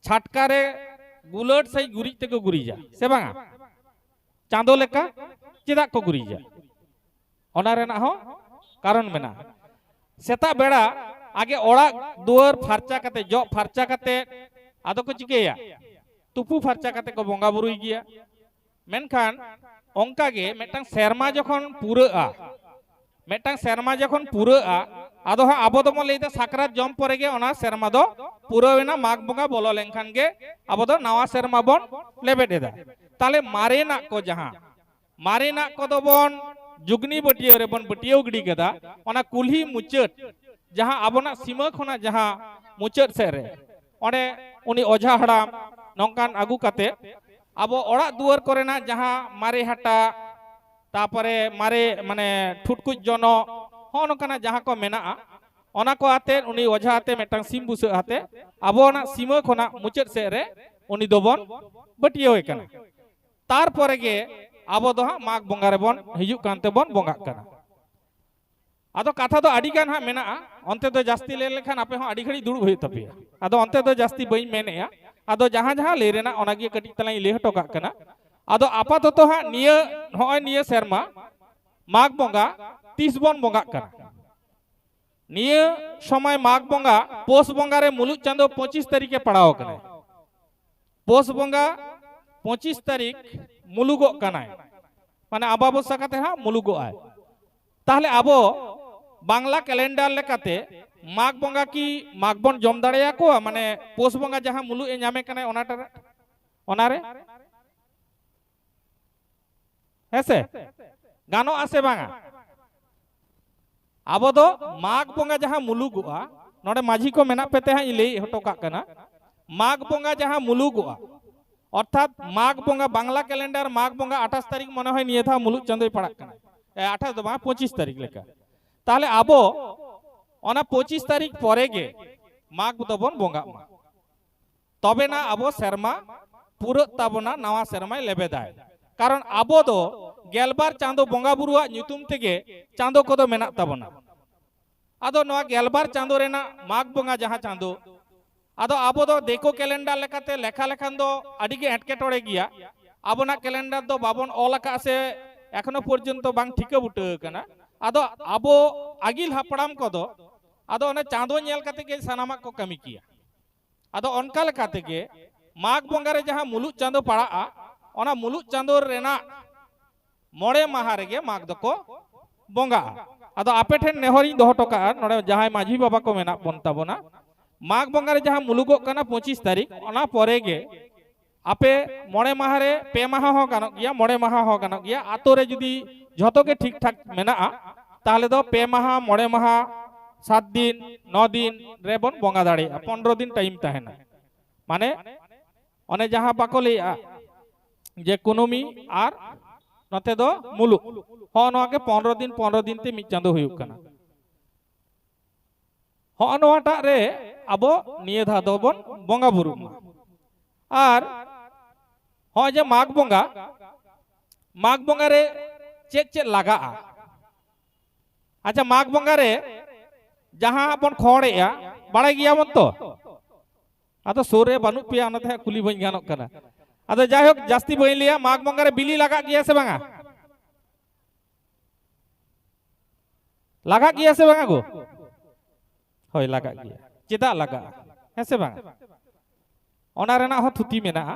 ᱪᱷᱟᱴᱠᱟ ᱨᱮ ᱜᱩᱞᱟᱹᱴ ᱥᱮ ᱜᱩᱨᱤᱡ ᱛᱮᱠᱚ ᱜᱩᱨᱤᱡᱟ, ᱥᱮ ᱵᱟᱝᱟ? ᱪᱟᱸᱫᱚ ᱞᱮᱠᱟ ᱪᱮᱫᱟᱜ ᱠᱚ ᱜᱩᱨᱤᱡᱟ? ᱚᱱᱟ ᱨᱮᱱᱟᱜ ᱦᱚᱸ ᱠᱟᱨᱚᱱ ᱢᱮᱱᱟᱜᱼᱟ᱾ ᱥᱮᱛᱟᱜ ᱵᱮᱲᱟ ᱟᱜᱮ ᱚᱲᱟᱜ ᱫᱩᱣᱟᱹᱨ ᱯᱷᱟᱨᱪᱟ ᱠᱟᱛᱮ, ᱡᱚᱜ ᱯᱷᱟᱨᱪᱟ ᱠᱟᱛᱮ, ᱟᱫᱚ ᱠᱚ ᱪᱤᱠᱟᱹᱭᱟ? ᱛᱩᱯᱩ ᱯᱷᱟᱨᱪᱟ ᱠᱟᱛᱮ ᱠᱚ ᱵᱚᱸᱜᱟ ᱵᱩᱨᱩᱭ ᱜᱮᱭᱟ᱾ ᱢᱮᱱᱠᱷᱟᱱ ᱚᱱᱠᱟ ᱜᱮ ᱢᱤᱫᱴᱟᱝ ᱥᱮᱨᱢᱟ ᱡᱚᱠᱷᱚᱱ ᱯᱩᱨᱟᱹᱜᱼᱟ, ᱢᱤᱫᱴᱟᱝ ᱥᱮᱨᱢᱟ ᱡᱚᱠᱷᱚᱱ ᱯᱩᱨᱟᱹᱜᱼᱟ, ᱟᱫᱚ ᱦᱟᱸᱜ ᱟᱵᱚ ᱫᱚᱵᱚᱱ ᱞᱟᱹᱭᱫᱟ ᱥᱟᱠᱨᱟᱛ ᱡᱚᱢ ᱯᱚᱨᱮ ᱜᱮ ᱚᱱᱟ ᱥᱮᱨᱢᱟ ᱫᱚ ᱯᱩᱨᱟᱹᱣ ᱮᱱᱟ, ᱢᱟᱜᱽ ᱵᱚᱸᱜᱟ ᱵᱚᱞᱚ ᱞᱮᱱᱠᱷᱟᱱ ᱜᱮ ᱟᱵᱚ ᱫᱚ ᱱᱟᱣᱟ ᱥᱮᱨᱢᱟ ᱵᱚᱱ ᱞᱮᱵᱮᱫ ᱮᱫᱟ᱾ ᱛᱟᱦᱞᱮ ᱢᱟᱨᱮᱱᱟᱜ ᱠᱚ ᱡᱟᱦᱟᱸ, ᱢᱟᱨᱮᱱᱟᱜ ᱠᱚᱫᱚ ᱵᱚᱱ ᱡᱩᱜᱽᱱᱤ ᱵᱟᱹᱴᱭᱟᱹᱣ ᱨᱮᱵᱚᱱ ᱵᱟᱹᱴᱭᱟᱹᱣ ᱜᱤᱰᱤ ᱠᱟᱫᱟ, ᱚᱱᱟ ᱠᱩᱞᱦᱤ ᱢᱩᱪᱟᱹᱫ ᱡᱟᱦᱟᱸ ᱟᱵᱚᱱᱟᱜ ᱥᱤᱢᱟᱹ ᱠᱷᱚᱱᱟᱜ ᱡᱟᱦᱟᱸ ᱢᱩᱪᱟᱹᱫ ᱥᱮᱫ ᱨᱮ, ᱚᱸᱰᱮ ᱩᱱᱤ ᱚᱡᱷᱟ ᱦᱟᱲᱟᱢ ᱱᱚᱝᱠᱟᱱ ᱟᱹᱜᱩ ᱠᱟᱛᱮ ᱟᱵᱚ ᱚᱲᱟᱜ ᱫᱩᱣᱟᱹᱨ ᱠᱚᱨᱮᱱᱟᱜ ᱡᱟᱦᱟᱸ ᱢᱟᱨᱮ ᱦᱟᱴᱟᱜ, ᱛᱟᱯᱚᱨᱮ ᱢᱟᱨᱮ ᱢᱟᱱᱮ ᱴᱷᱩᱴᱠᱩᱡ ᱡᱚᱱᱚᱜ, ᱦᱚᱸᱜᱼᱚ ᱱᱚᱝᱠᱟᱱᱟᱜ ᱡᱟᱦᱟᱸ ᱠᱚ ᱢᱮᱱᱟᱜᱼᱟ, ᱚᱱᱟ ᱠᱚ ᱟᱛᱮ ᱩᱱᱤ ᱚᱡᱷᱟ ᱟᱛᱮ ᱢᱤᱫᱴᱟᱝ ᱥᱤᱢ ᱵᱩᱥᱟᱹᱜ ᱟᱛᱮ ᱟᱵᱚᱱᱟᱜ ᱥᱤᱢᱟᱹ ᱠᱷᱚᱱᱟᱜ ᱢᱩᱪᱟᱹᱫ ᱥᱮᱫ ᱨᱮ ᱩᱱᱤ ᱫᱚᱵᱚᱱ ᱵᱟᱹᱴᱭᱟᱹᱣᱮ ᱠᱟᱱᱟ᱾ ᱛᱟᱨᱯᱚᱨᱮ ᱜᱮ ᱟᱵᱚ ᱫᱚ ᱦᱟᱸᱜ ᱢᱟᱜᱽ ᱵᱚᱸᱜᱟ ᱨᱮᱵᱚᱱ ᱦᱤᱡᱩᱜ ᱠᱟᱱ ᱛᱮᱵᱚᱱ ᱵᱚᱸᱜᱟᱜ ᱠᱟᱱᱟ᱾ ᱟᱫᱚ ᱠᱟᱛᱷᱟ ᱫᱚ ᱟᱹᱰᱤ ᱜᱟᱱ ᱦᱟᱸᱜ ᱢᱮᱱᱟᱜᱼᱟ, ᱚᱱᱛᱮ ᱫᱚ ᱡᱟᱹᱥᱛᱤ ᱞᱟᱹᱭ ᱞᱮᱠᱷᱟᱱ ᱟᱯᱮ ᱦᱚᱸ ᱟᱹᱰᱤ ᱜᱷᱟᱹᱲᱤᱡ ᱫᱩᱲᱩᱵ ᱦᱩᱭᱩᱜ ᱛᱟᱯᱮᱭᱟ᱾ ᱟᱫᱚ ᱚᱱᱛᱮ ᱫᱚ ᱡᱟᱹᱥᱛᱤ ᱵᱟᱹᱧ ᱢᱮᱱᱮᱜᱼᱟ, ᱟᱫᱚ ᱡᱟᱦᱟᱸ ᱡᱟᱦᱟᱸ ᱞᱟᱹᱭ ᱨᱮᱱᱟᱜ ᱚᱱᱟ ᱜᱮ ᱠᱟᱹᱴᱤᱡ ᱛᱟᱞᱟᱝ ᱤᱧ ᱞᱟᱹᱭ ᱦᱚᱴᱚ ᱠᱟᱜ ᱠᱟᱱᱟ᱾ ᱟᱫᱚ ᱟᱯᱟᱛᱚᱛᱚ ᱦᱟᱸᱜ ᱱᱤᱭᱟᱹ, ᱱᱚᱜᱼᱚᱭ ᱱᱤᱭᱟᱹ ᱥᱮᱨᱢᱟ ᱢᱟᱜᱽ ᱵᱚᱸᱜᱟ ᱛᱤᱥ ᱵᱚᱱ ᱵᱚᱸᱜᱟᱜ ᱠᱟᱱᱟ? ᱱᱤᱭᱟᱹ ᱥᱚᱢᱚᱭ ᱢᱟᱜᱽ ᱵᱚᱸᱜᱟ ᱯᱳᱥ ᱵᱚᱸᱜᱟ ᱨᱮ ᱢᱩᱞᱩᱜ ᱪᱟᱸᱫᱚ ᱯᱚᱸᱪᱤᱥ ᱛᱟᱹᱨᱤᱠᱷᱮ ᱯᱟᱲᱟᱣ ᱟᱠᱟᱱᱟ᱾ ᱯᱳᱥ ᱵᱚᱸᱜᱟ ᱯᱚᱸᱪᱤᱥ ᱛᱟᱹᱨᱤᱠᱷ ᱢᱩᱞᱩᱜᱚᱜ ᱠᱟᱱᱟᱭ, ᱢᱟᱱᱮ ᱟᱢᱵᱟᱵᱚᱥᱟ ᱠᱟᱛᱮ ᱦᱟᱸᱜ ᱢᱩᱞᱩᱜᱚᱜ ᱟᱭ᱾ ᱛᱟᱦᱞᱮ ᱟᱵᱚ ᱵᱟᱝᱞᱟ ᱠᱮᱞᱮᱱᱰᱟᱨ ᱞᱮᱠᱟᱛᱮ ᱢᱟᱜᱽ ᱵᱚᱸᱜᱟ ᱠᱤ ᱢᱟᱜᱽ ᱵᱚᱱ ᱡᱚᱢ ᱫᱟᱲᱮᱭᱟᱠᱚᱣᱟ? ᱢᱟᱱᱮ ᱯᱳᱥ ᱵᱚᱸᱜᱟ ᱡᱟᱦᱟᱸ ᱢᱩᱞᱩᱜ ᱮ ᱧᱟᱢᱮ ᱠᱟᱱᱟᱭ ᱚᱱᱟᱴᱟᱜ, ᱚᱱᱟᱨᱮ? ᱦᱮᱸ ᱥᱮ? ᱜᱟᱱᱚᱜᱼᱟ ᱥᱮ ᱵᱟᱝᱟ? ᱟᱵᱚ ᱫᱚ ᱢᱟᱜᱽ ᱵᱚᱸᱜᱟ ᱡᱟᱦᱟᱸ ᱢᱩᱞᱩᱜᱚᱜᱼᱟ, ᱱᱚᱰᱮ ᱢᱟᱹᱡᱷᱤ ᱠᱚ ᱢᱮᱱᱟᱜ ᱯᱮ ᱛᱮ ᱦᱟᱸᱜ ᱤᱧ ᱞᱟᱹᱭ ᱦᱚᱴᱚ ᱠᱟᱜ ᱠᱟᱱᱟ, ᱢᱟᱜᱽ ᱵᱚᱸᱜᱟ ᱡᱟᱦᱟᱸ ᱢᱩᱞᱩᱜᱚᱜᱼᱟ, ᱚᱨᱛᱷᱟᱛ ᱢᱟᱜᱽ ᱵᱚᱸᱜᱟ, ᱵᱟᱝᱞᱟ ᱠᱮᱞᱮᱱᱰᱟᱨ ᱢᱟᱜᱽ ᱵᱚᱸᱜᱟ ᱟᱴᱷᱟᱥ ᱛᱟᱹᱨᱤᱠᱷ ᱢᱚᱱᱮ ᱦᱚᱭ ᱱᱤᱭᱟᱹ ᱫᱷᱟᱣ ᱢᱩᱞᱩᱜ ᱪᱟᱸᱫᱚᱭ ᱯᱟᱲᱟᱜ ᱠᱟᱱᱟ᱾ ᱮ, ᱟᱴᱷᱟᱥ ᱫᱚ ᱵᱟᱝ, ᱯᱚᱸᱪᱤᱥ ᱛᱟᱹᱨᱤᱠᱷ ᱞᱮᱠᱟ᱾ ᱛᱟᱦᱞᱮ ᱟᱵᱚ ᱚᱱᱟ ᱯᱚᱸᱪᱤᱥ ᱛᱟᱹᱨᱤᱠᱷ ᱯᱚᱨᱮ ᱜᱮ ᱢᱟᱜᱽ ᱫᱚᱵᱚᱱ ᱵᱚᱸᱜᱟᱜ ᱢᱟ᱾ ᱛᱚᱵᱮᱱᱟ ᱟᱵᱚ ᱥᱮᱨᱢᱟ ᱯᱩᱨᱟᱹᱜ ᱛᱟᱵᱚᱱᱟ, ᱱᱟᱣᱟ ᱥᱮᱨᱢᱟᱭ ᱞᱮᱵᱮᱫᱟᱭ᱾ ᱠᱟᱨᱚᱱ ᱟᱵᱚ ᱫᱚ ᱜᱮᱞᱵᱟᱨ ᱪᱟᱸᱫᱚ ᱵᱚᱸᱜᱟ ᱵᱩᱨᱩᱣᱟᱜ ᱧᱩᱛᱩᱢ ᱛᱮᱜᱮ ᱪᱟᱸᱫᱚ ᱠᱚᱫᱚ ᱢᱮᱱᱟᱜ ᱛᱟᱵᱚᱱᱟ᱾ ᱟᱫᱚ ᱱᱚᱣᱟ ᱜᱮᱞᱵᱟᱨ ᱪᱟᱸᱫᱚ ᱨᱮᱱᱟᱜ ᱢᱟᱜᱽ ᱵᱚᱸᱜᱟ ᱡᱟᱦᱟᱸ ᱪᱟᱸᱫᱚ, ᱟᱫᱚ ᱟᱵᱚ ᱫᱚ ᱫᱤᱠᱩ ᱠᱮᱞᱮᱱᱰᱟᱨ ᱞᱮᱠᱟᱛᱮ ᱞᱮᱠᱷᱟ ᱞᱮᱠᱷᱟᱱ ᱫᱚ ᱟᱹᱰᱤ ᱜᱮ ᱮᱴᱠᱮᱴᱚᱬᱮ ᱜᱮᱭᱟ᱾ ᱟᱵᱚᱱᱟᱜ ᱠᱮᱞᱮᱱᱰᱟᱨ ᱫᱚ ᱵᱟᱵᱚᱱ ᱚᱞ ᱟᱠᱟᱫᱼᱟ ᱥᱮ ᱮᱠᱷᱚᱱᱳ ᱯᱚᱨᱡᱚᱱᱛᱚ ᱵᱟᱝ ᱴᱷᱤᱠᱟᱹ ᱵᱩᱴᱟᱹ ᱟᱠᱟᱱᱟ᱾ ᱟᱫᱚ ᱟᱵᱚ ᱟᱹᱜᱤᱞ ᱦᱟᱯᱲᱟᱢ ᱠᱚᱫᱚ ᱟᱫᱚ ᱚᱱᱮ ᱪᱟᱸᱫᱚ ᱧᱮᱞ ᱠᱟᱛᱮ ᱜᱮ ᱥᱟᱱᱟᱢᱟᱜ ᱠᱚ ᱠᱟᱹᱢᱤ ᱠᱮᱭᱟ᱾ ᱟᱫᱚ ᱚᱱᱠᱟ ᱞᱮᱠᱟ ᱛᱮᱜᱮ ᱢᱟᱜᱽ ᱵᱚᱸᱜᱟ ᱨᱮ ᱡᱟᱦᱟᱸ ᱢᱩᱞᱩᱜ ᱪᱟᱸᱫᱚ ᱯᱟᱲᱟᱜᱼᱟ, ᱚᱱᱟ ᱢᱩᱞᱩᱜ ᱪᱟᱸᱫᱚ ᱨᱮᱱᱟᱜ ᱢᱚᱬᱮ ᱢᱟᱦᱟ ᱨᱮᱜᱮ ᱢᱟᱜᱽ ᱫᱚᱠᱚ ᱵᱚᱸᱜᱟᱜᱼᱟ᱾ ᱟᱫᱚ ᱟᱯᱮ ᱴᱷᱮᱱ ᱱᱮᱦᱚᱨᱤᱧ ᱫᱚᱦᱚ ᱦᱚᱴᱚ ᱠᱟᱜᱼᱟ, ᱱᱚᱰᱮ ᱡᱟᱦᱟᱸᱭ ᱢᱟᱹᱡᱷᱤ ᱵᱟᱵᱟ ᱠᱚ ᱢᱮᱱᱟᱜ ᱵᱚᱱ ᱛᱟᱵᱚᱱᱟ, ᱢᱟᱜᱽ ᱵᱚᱸᱜᱟ ᱨᱮ ᱡᱟᱦᱟᱸ ᱢᱩᱞᱩᱜᱚᱜ ᱠᱟᱱᱟ ᱯᱚᱸᱪᱤᱥ ᱛᱟᱹᱨᱤᱠᱷ, ᱚᱱᱟ ᱯᱚᱨᱮ ᱜᱮ ᱟᱯᱮ ᱢᱚᱬᱮ ᱢᱟᱦᱟ ᱨᱮ, ᱯᱮ ᱢᱟᱦᱟ ᱦᱚᱸ ᱜᱟᱱᱚᱜ ᱜᱮᱭᱟ, ᱢᱚᱬᱮ ᱢᱟᱦᱟ ᱦᱚᱸ ᱜᱟᱱᱚᱜ ᱜᱮᱭᱟ, ᱟᱛᱳ ᱨᱮ ᱡᱩᱫᱤ ᱡᱷᱚᱛᱚ ᱜᱮ ᱴᱷᱤᱠ ᱴᱷᱟᱠ ᱢᱮᱱᱟᱜᱼᱟ, ᱛᱟᱦᱚᱞᱮ ᱫᱚ ᱯᱮ ᱢᱟᱦᱟ, ᱢᱚᱬᱮ ᱢᱟᱦᱟ, ᱥᱟᱛ ᱫᱤᱱ, ᱱᱚ ᱫᱤᱱ ᱨᱮᱵᱚᱱ ᱵᱚᱸᱜᱟ ᱫᱟᱲᱮᱭᱟᱜᱼᱟ, ᱯᱚᱱᱨᱚ ᱫᱤᱱ ᱴᱟᱭᱤᱢ ᱛᱟᱦᱮᱱᱟ᱾ ᱢᱟᱱᱮ ᱚᱱᱮ ᱡᱟᱦᱟᱸ ᱵᱟᱠᱚ ᱞᱟᱹᱭᱮᱜᱼᱟ ᱡᱮ ᱠᱩᱱᱟᱹᱢᱤ ᱟᱨ ᱱᱚᱛᱮ ᱫᱚ ᱢᱩᱞᱩᱜ, ᱦᱚᱸ ᱱᱚᱣᱟ ᱜᱮ ᱯᱚᱱᱨᱚ ᱫᱤᱱ, ᱯᱚᱱᱨᱚ ᱫᱤᱱ ᱛᱮ ᱢᱤᱫ ᱪᱟᱸᱫᱚ ᱦᱩᱭᱩᱜ ᱠᱟᱱᱟ᱾ ᱦᱚᱸᱜᱼᱚ ᱱᱚᱣᱟᱴᱟᱜ ᱨᱮ ᱟᱵᱚ ᱱᱤᱭᱟᱹ ᱫᱷᱟᱣ ᱫᱚᱵᱚᱱ ᱵᱚᱸᱜᱟ ᱵᱩᱨᱩᱜ ᱢᱟ᱾ ᱟᱨ ᱦᱚᱸᱜᱼᱚᱭ ᱡᱮ ᱢᱟᱜᱽ ᱵᱚᱸᱜᱟ, ᱢᱟᱜᱽ ᱵᱚᱸᱜᱟ ᱨᱮ ᱪᱮᱫ ᱪᱮᱫ ᱞᱟᱜᱟᱜᱼᱟ? ᱟᱪᱪᱷᱟ, ᱢᱟᱜᱽ ᱵᱚᱸᱜᱟ ᱨᱮ ᱡᱟᱦᱟᱸ ᱵᱚᱱ ᱠᱷᱚᱲᱮᱜᱼᱟ, ᱵᱟᱲᱟᱭ ᱜᱮᱭᱟᱵᱚᱱ ᱛᱚ? ᱟᱫᱚ ᱥᱩᱨ ᱨᱮ ᱵᱟᱹᱱᱩᱜ ᱯᱮᱭᱟ, ᱚᱱᱟᱛᱮ ᱦᱟᱸᱜ ᱠᱩᱞᱤ ᱵᱟᱹᱧ ᱜᱟᱱᱚᱜ ᱠᱟᱱᱟ᱾ ᱟᱫᱚ ᱡᱟᱭᱦᱳᱠ, ᱡᱟᱹᱥᱛᱤ ᱵᱟᱹᱧ ᱞᱟᱹᱭᱟ, ᱢᱟᱜᱽ ᱵᱚᱸᱜᱟ ᱨᱮ ᱵᱤᱞᱤ ᱞᱟᱜᱟᱜ ᱜᱮᱭᱟ ᱥᱮ ᱵᱟᱝᱟ? ᱞᱟᱜᱟᱜ ᱜᱮᱭᱟ ᱥᱮ ᱵᱟᱝᱟ ᱜᱳ? ᱦᱳᱭ, ᱞᱟᱜᱟᱜ ᱜᱮᱭᱟ᱾ ᱪᱮᱫᱟᱜ ᱞᱟᱜᱟᱜᱼᱟ? ᱦᱮᱸ ᱥᱮ ᱵᱟᱝ? ᱚᱱᱟ ᱨᱮᱱᱟᱜ ᱦᱚᱸ ᱛᱷᱩᱛᱤ ᱢᱮᱱᱟᱜᱼᱟ᱾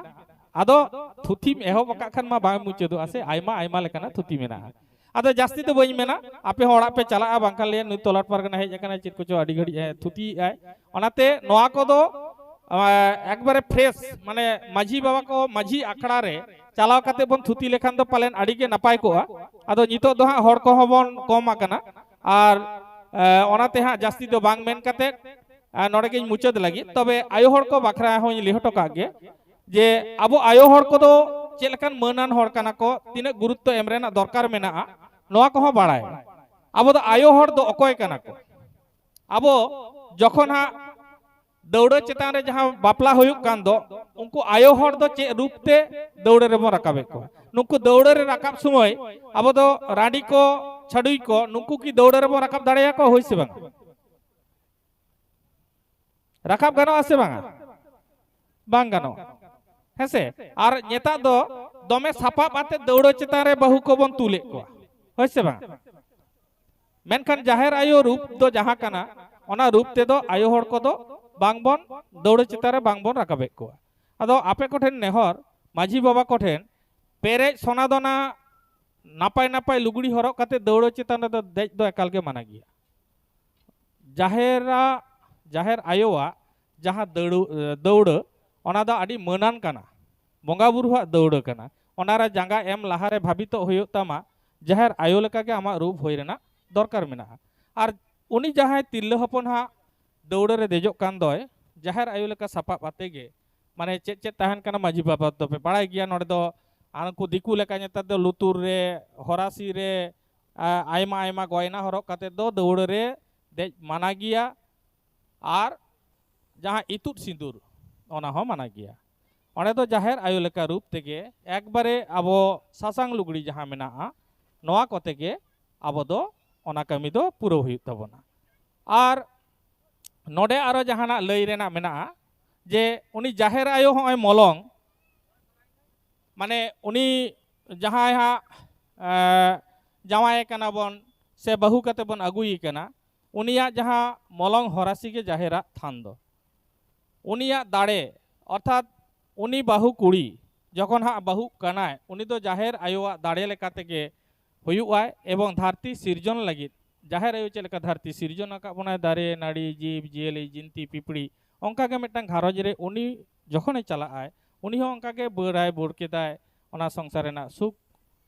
ᱟᱫᱚ ᱛᱷᱩᱛᱤᱢ ᱮᱦᱚᱵ ᱟᱠᱟᱫ ᱠᱷᱟᱱ ᱢᱟ ᱵᱟᱝ ᱢᱩᱪᱟᱹᱫᱚᱜᱼᱟ ᱥᱮ, ᱟᱭᱢᱟ ᱟᱭᱢᱟ ᱞᱮᱠᱟᱱᱟᱜ ᱛᱷᱩᱛᱤ ᱢᱮᱱᱟᱜᱼᱟ᱾ ᱟᱫᱚ ᱡᱟᱹᱥᱛᱤ ᱫᱚ ᱵᱟᱹᱧ ᱢᱮᱱᱟ, ᱟᱯᱮ ᱦᱚᱸ ᱚᱲᱟᱜ ᱯᱮ ᱪᱟᱞᱟᱜᱼᱟ, ᱵᱟᱝᱠᱷᱟᱱ ᱞᱟᱹᱭᱟ ᱱᱩᱭ ᱛᱚᱞᱟᱴ ᱯᱟᱨᱜᱟᱱᱟ ᱦᱮᱡ ᱟᱠᱟᱱᱟᱭ, ᱪᱮᱫ ᱠᱚᱪᱚ ᱟᱹᱰᱤ ᱜᱷᱟᱹᱲᱤᱡ ᱮ ᱛᱷᱩᱛᱤᱭᱮᱫᱼᱟᱭ᱾ ᱚᱱᱟᱛᱮ ᱱᱚᱣᱟ ᱠᱚᱫᱚ, ᱟ, ᱮᱠᱵᱟᱨᱮ ᱯᱷᱨᱮᱥ, ᱢᱟᱱᱮ ᱢᱟᱹᱡᱷᱤ ᱵᱟᱵᱟ ᱠᱚ ᱢᱟᱹᱡᱷᱤ ᱟᱠᱷᱲᱟ ᱨᱮ ᱪᱟᱞᱟᱣ ᱠᱟᱛᱮ ᱵᱚᱱ ᱛᱷᱩᱛᱤ ᱞᱮᱠᱷᱟᱱ ᱫᱚ ᱯᱟᱞᱮᱱ ᱟᱹᱰᱤ ᱜᱮ ᱱᱟᱯᱟᱭ ᱠᱚᱜᱼᱟ᱾ ᱟᱫᱚ ᱱᱤᱛᱚᱜ ᱫᱚ ᱦᱟᱸᱜ ᱦᱚᱲ ᱠᱚᱦᱚᱸ ᱵᱚᱱ ᱠᱚᱢ ᱟᱠᱟᱱᱟ, ᱟᱨ, ᱮ, ᱚᱱᱟᱛᱮ ᱦᱟᱸᱜ ᱡᱟᱹᱥᱛᱤ ᱫᱚ ᱵᱟᱝ ᱢᱮᱱ ᱠᱟᱛᱮ, ᱮ, ᱱᱚᱰᱮ ᱜᱤᱧ ᱢᱩᱪᱟᱹᱫ ᱞᱟᱹᱜᱤᱫ᱾ ᱛᱚᱵᱮ ᱟᱭᱳ ᱦᱚᱲ ᱠᱚ ᱵᱟᱠᱷᱨᱟ ᱦᱚᱸᱧ ᱞᱟᱹᱭ ᱦᱚᱴᱚ ᱠᱟᱜ ᱜᱮ, ᱡᱮ ᱟᱵᱚ ᱟᱭᱳ ᱦᱚᱲ ᱠᱚᱫᱚ ᱪᱮᱫ ᱞᱮᱠᱟᱱ ᱢᱟᱹᱱᱟᱱ ᱦᱚᱲ ᱠᱟᱱᱟ ᱠᱚ, ᱛᱤᱱᱟᱹᱜ ᱜᱩᱨᱩᱛᱛᱚ ᱮᱢ ᱨᱮᱱᱟᱜ ᱫᱚᱨᱠᱟᱨ ᱢᱮᱱᱟᱜᱼᱟ, ᱱᱚᱣᱟ ᱠᱚᱦᱚᱸ ᱵᱟᱲᱟᱭ᱾ ᱟᱵᱚ ᱫᱚ ᱟᱭᱳ ᱦᱚᱲ ᱫᱚ ᱚᱠᱚᱭ ᱠᱟᱱᱟ ᱠᱚ? ᱟᱵᱚ ᱡᱚᱠᱷᱚᱱ ᱦᱟᱸᱜ ᱫᱟᱹᱣᱲᱟᱹ ᱪᱮᱛᱟᱱ ᱨᱮ ᱡᱟᱦᱟᱸ ᱵᱟᱯᱞᱟ ᱦᱩᱭᱩᱜ ᱠᱟᱱ ᱫᱚ, ᱩᱱᱠᱩ ᱟᱭᱳ ᱦᱚᱲ ᱫᱚ ᱪᱮᱫ ᱨᱩᱯ ᱛᱮ ᱫᱟᱹᱣᱲᱟᱹ ᱨᱮᱵᱚᱱ ᱨᱟᱠᱟᱵᱮᱫ ᱠᱚᱣᱟ? ᱱᱩᱠᱩ ᱫᱟᱹᱣᱲᱟᱹ ᱨᱮ ᱨᱟᱠᱟᱵ ᱥᱚᱢᱚᱭ ᱟᱵᱚ ᱫᱚ ᱨᱟᱺᱰᱤ ᱠᱚ, ᱪᱷᱟᱹᱰᱩᱭ ᱠᱚ, ᱱᱩᱠᱩ ᱠᱤ ᱫᱟᱹᱣᱲᱟᱹ ᱨᱮᱵᱚᱱ ᱨᱟᱠᱟᱵ ᱫᱟᱲᱮᱭᱟᱠᱚᱣᱟ? ᱦᱳᱭ ᱥᱮ ᱵᱟᱝ? ᱨᱟᱠᱟᱵ ᱜᱟᱱᱚᱜᱼᱟ ᱥᱮ ᱵᱟᱝᱟ? ᱵᱟᱝ ᱜᱟᱱᱚᱜᱼᱟ᱾ ᱦᱮᱸᱥᱮ? ᱟᱨ ᱱᱮᱛᱟᱨ ᱫᱚ ᱫᱚᱢᱮ ᱥᱟᱯᱟᱵ ᱟᱛᱮ ᱫᱟᱹᱣᱲᱟᱹ ᱪᱮᱛᱟᱱ ᱨᱮ ᱵᱟᱹᱦᱩ ᱠᱚᱵᱚᱱ ᱛᱩᱞᱮᱫ ᱠᱚᱣᱟ, ᱦᱳᱭ ᱥᱮ ᱵᱟᱝ? ᱢᱮᱱᱠᱷᱟᱱ ᱡᱟᱦᱮᱨ ᱟᱭᱳ ᱨᱩᱯ ᱫᱚ ᱡᱟᱦᱟᱸ ᱠᱟᱱᱟ, ᱚᱱᱟ ᱨᱩᱯ ᱛᱮᱫᱚ ᱟᱭᱳ ᱦᱚᱲ ᱠᱚᱫᱚ ᱵᱟᱝᱵᱚᱱ, ᱫᱟᱹᱣᱲᱟᱹ ᱪᱮᱛᱟᱱ ᱨᱮ ᱵᱟᱝᱵᱚᱱ ᱨᱟᱠᱟᱵᱮᱫ ᱠᱚᱣᱟ᱾ ᱟᱫᱚ ᱟᱯᱮ ᱠᱚᱴᱷᱮᱱ ᱱᱮᱦᱚᱨ, ᱢᱟᱹᱡᱷᱤ ᱵᱟᱵᱟ ᱠᱚᱴᱷᱮᱱ, ᱯᱮᱨᱮᱡ ᱥᱚᱱᱟ ᱫᱚᱱᱟ ᱱᱟᱯᱟᱭ ᱱᱟᱯᱟᱭ ᱞᱩᱜᱽᱲᱤ ᱦᱚᱨᱚᱜ ᱠᱟᱛᱮ ᱫᱟᱹᱣᱲᱟᱹ ᱪᱮᱛᱟᱱ ᱨᱮᱫᱚ ᱫᱮᱡ ᱫᱚ ᱮᱠᱟᱞ ᱜᱮ ᱢᱟᱱᱟ ᱜᱮᱭᱟ᱾ ᱡᱟᱦᱮᱨᱟᱜ, ᱡᱟᱦᱮᱨ ᱟᱭᱳᱣᱟᱜ ᱡᱟᱦᱟᱸ ᱫᱟᱹᱲᱩ-, ᱫᱟᱹᱣᱲᱟᱹ, ᱚᱱᱟ ᱫᱚ ᱟᱹᱰᱤ ᱢᱟᱹᱱᱟᱱ ᱠᱟᱱᱟ, ᱵᱚᱸᱜᱟ ᱵᱩᱨᱩᱣᱟᱜ ᱫᱟᱹᱣᱲᱟᱹ ᱠᱟᱱᱟ᱾ ᱚᱱᱟᱨᱮ ᱡᱟᱸᱜᱟ ᱮᱢ ᱞᱟᱦᱟᱨᱮ ᱵᱷᱟᱵᱤᱛᱚᱜ ᱦᱩᱭᱩᱜ ᱛᱟᱢᱟ, ᱡᱟᱦᱮᱨ ᱟᱭᱳ ᱞᱮᱠᱟᱜᱮ ᱟᱢᱟᱜ ᱨᱩᱯ ᱦᱩᱭ ᱨᱮᱱᱟᱜ ᱫᱚᱨᱠᱟᱨ ᱢᱮᱱᱟᱜᱼᱟ᱾ ᱟᱨ ᱩᱱᱤ ᱡᱟᱦᱟᱸᱭ ᱛᱤᱨᱞᱟᱹ ᱦᱚᱯᱚᱱ ᱦᱟᱸᱜ ᱫᱟᱹᱣᱲᱟᱹ ᱨᱮ ᱫᱮᱡᱚᱜ ᱠᱟᱱ ᱫᱚᱭ, ᱡᱟᱦᱮᱨ ᱟᱭᱳ ᱞᱮᱠᱟ ᱥᱟᱯᱟᱵ ᱟᱛᱮ ᱜᱮ, ᱢᱟᱱᱮ ᱪᱮᱫ ᱪᱮᱫ ᱛᱟᱦᱮᱱ ᱠᱟᱱᱟ ᱢᱟᱹᱡᱷᱤ ᱵᱟᱵᱟ ᱫᱚᱯᱮ ᱵᱟᱲᱟᱭ ᱜᱮᱭᱟ᱾ ᱱᱚᱰᱮ ᱫᱚ ᱟᱨ ᱩᱱᱠᱩ ᱫᱤᱠᱩ ᱞᱮᱠᱟ ᱱᱮᱛᱟᱨ ᱫᱚ ᱞᱩᱛᱩᱨ ᱨᱮ, ᱦᱚᱨᱟᱥᱤ ᱨᱮ, ᱟ, ᱟᱭᱢᱟ ᱟᱭᱢᱟ ᱜᱚᱭᱱᱟ ᱦᱚᱨᱚᱜ ᱠᱟᱛᱮ ᱫᱚ ᱫᱟᱹᱣᱲᱟᱹ ᱨᱮ ᱫᱮᱡ ᱢᱟᱱᱟ ᱜᱮᱭᱟ᱾ ᱟᱨ ᱡᱟᱦᱟᱸ ᱤᱛᱩᱫ ᱥᱤᱸᱫᱩᱨ, ᱚᱱᱟ ᱦᱚᱸ ᱢᱟᱱᱟ ᱜᱮᱭᱟ᱾ ᱚᱸᱰᱮ ᱫᱚ ᱡᱟᱦᱮᱨ ᱟᱭᱳ ᱞᱮᱠᱟ ᱨᱩᱯ ᱛᱮᱜᱮ ᱮᱠᱵᱟᱨᱮ ᱟᱵᱚ ᱥᱟᱥᱟᱝ ᱞᱩᱜᱽᱲᱤ ᱡᱟᱦᱟᱸ ᱢᱮᱱᱟᱜᱼᱟ, ᱱᱚᱣᱟ ᱠᱚᱛᱮ ᱜᱮ ᱟᱵᱚ ᱫᱚ ᱚᱱᱟ ᱠᱟᱹᱢᱤ ᱫᱚ ᱯᱩᱨᱟᱹᱣ ᱦᱩᱭᱩᱜ ᱛᱟᱵᱚᱱᱟ᱾ ᱟᱨ ᱱᱚᱰᱮ ᱟᱨᱚ ᱡᱟᱦᱟᱱᱟᱜ ᱞᱟᱹᱭ ᱨᱮᱱᱟᱜ ᱢᱮᱱᱟᱜᱼᱟ, ᱡᱮ ᱩᱱᱤ ᱡᱟᱦᱮᱨ ᱟᱭᱳ ᱦᱚᱸᱜᱼᱚᱭ ᱢᱚᱞᱚᱝ, ᱢᱟᱱᱮ ᱩᱱᱤ ᱡᱟᱦᱟᱸᱭ ᱦᱟᱸᱜ, ᱮ, ᱡᱟᱶᱟᱭᱮ ᱠᱟᱱᱟ ᱵᱚᱱ ᱥᱮ ᱵᱟᱹᱦᱩ ᱠᱟᱛᱮ ᱵᱚᱱ ᱟᱹᱜᱩᱭᱮ ᱠᱟᱱᱟ, ᱩᱱᱤᱭᱟᱜ ᱡᱟᱦᱟᱸ ᱢᱚᱞᱚᱝ ᱦᱚᱨᱟᱥᱤ ᱜᱮ ᱡᱟᱦᱮᱨᱟᱜ ᱛᱷᱟᱱ ᱫᱚ᱾ ᱩᱱᱤᱭᱟᱜ ᱫᱟᱲᱮ, ᱚᱨᱛᱷᱟᱛ ᱩᱱᱤ ᱵᱟᱹᱦᱩ ᱠᱩᱲᱤ ᱡᱚᱠᱷᱚᱱ ᱦᱟᱸᱜ ᱵᱟᱹᱦᱩᱜ ᱠᱟᱱᱟᱭ, ᱩᱱᱤ ᱫᱚ ᱡᱟᱦᱮᱨ ᱟᱭᱳᱣᱟᱜ ᱫᱟᱲᱮ ᱞᱮᱠᱟ ᱛᱮᱜᱮ ᱦᱩᱭᱩᱜᱼᱟᱭ᱾ ᱮᱵᱚᱝ ᱫᱷᱟᱹᱨᱛᱤ ᱥᱤᱨᱡᱚᱱ ᱞᱟᱹᱜᱤᱫ ᱡᱟᱦᱮᱨ ᱟᱭᱳ ᱪᱮᱫ ᱞᱮᱠᱟ ᱫᱷᱟᱹᱨᱛᱤ ᱥᱤᱨᱡᱚᱱ ᱟᱠᱟᱫ ᱵᱚᱱᱟᱭ, ᱫᱟᱨᱮ, ᱱᱟᱹᱲᱤ, ᱡᱤᱵᱽ, ᱡᱤᱭᱟᱹᱞᱤ, ᱡᱤᱱᱛᱤ, ᱯᱤᱯᱤᱲᱤ, ᱚᱱᱠᱟ ᱜᱮ ᱢᱤᱫᱴᱟᱝ ᱜᱷᱟᱨᱚᱸᱡᱽ ᱨᱮ ᱩᱱᱤ ᱡᱚᱠᱷᱚᱱᱮ ᱪᱟᱞᱟᱜᱼᱟᱭ, ᱩᱱᱤ ᱦᱚᱸ ᱚᱱᱠᱟ ᱜᱮ ᱵᱟᱹᱲᱟᱭ ᱵᱟᱹᱲ ᱠᱮᱫᱟᱭ, ᱚᱱᱟ ᱥᱚᱝᱥᱟᱨ ᱨᱮᱱᱟᱜ ᱥᱩᱠ